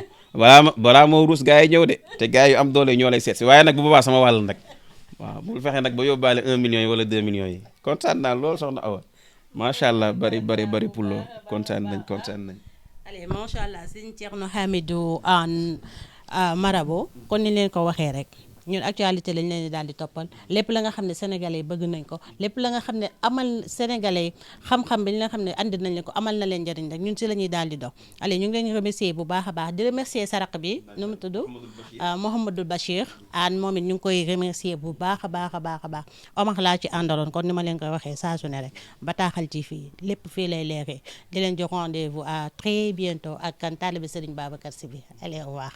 balaa moo ruus gars yi ñëw de te gars yu am doole ñoo lay seet si waaye nag bu boobaa sama wàll nag waaw bul fexe nag ba yóbbaale 1 million yi wala 2 millions yi kontaan naa lool soxna Awa macha allah bari pulo kontaan nañ. allez macha allah sëñ Thierno Hamidou Anne Marabo kon ni leen ko waxee rek ñun actualité lañ leen di daal di toppal lépp la nga xam ne sénégalais yi bëgg nañ ko lépp la nga xam ne amal sénégalais yi xam-xam bi li nga xam ne andi nañ leen ko amal na leen njëriñ rek ñun si la ñuy daal di dox. allez ñu ngi leen remercier bu baax a baax di remercier saraq bi nu mu tudd Mouhamadou Bachir Anne moom it ñu ngi koy remercier bu baax a baax a baax a baax Omar laa ci àndaloon kon ni ma leen koy waxee saa su ne rek Bataaxal ci fii lépp fii lay leeree di leen jox rendez-vous à très bientôt ak kan taalibe Serigne Babacar Sy bi allez au revoir.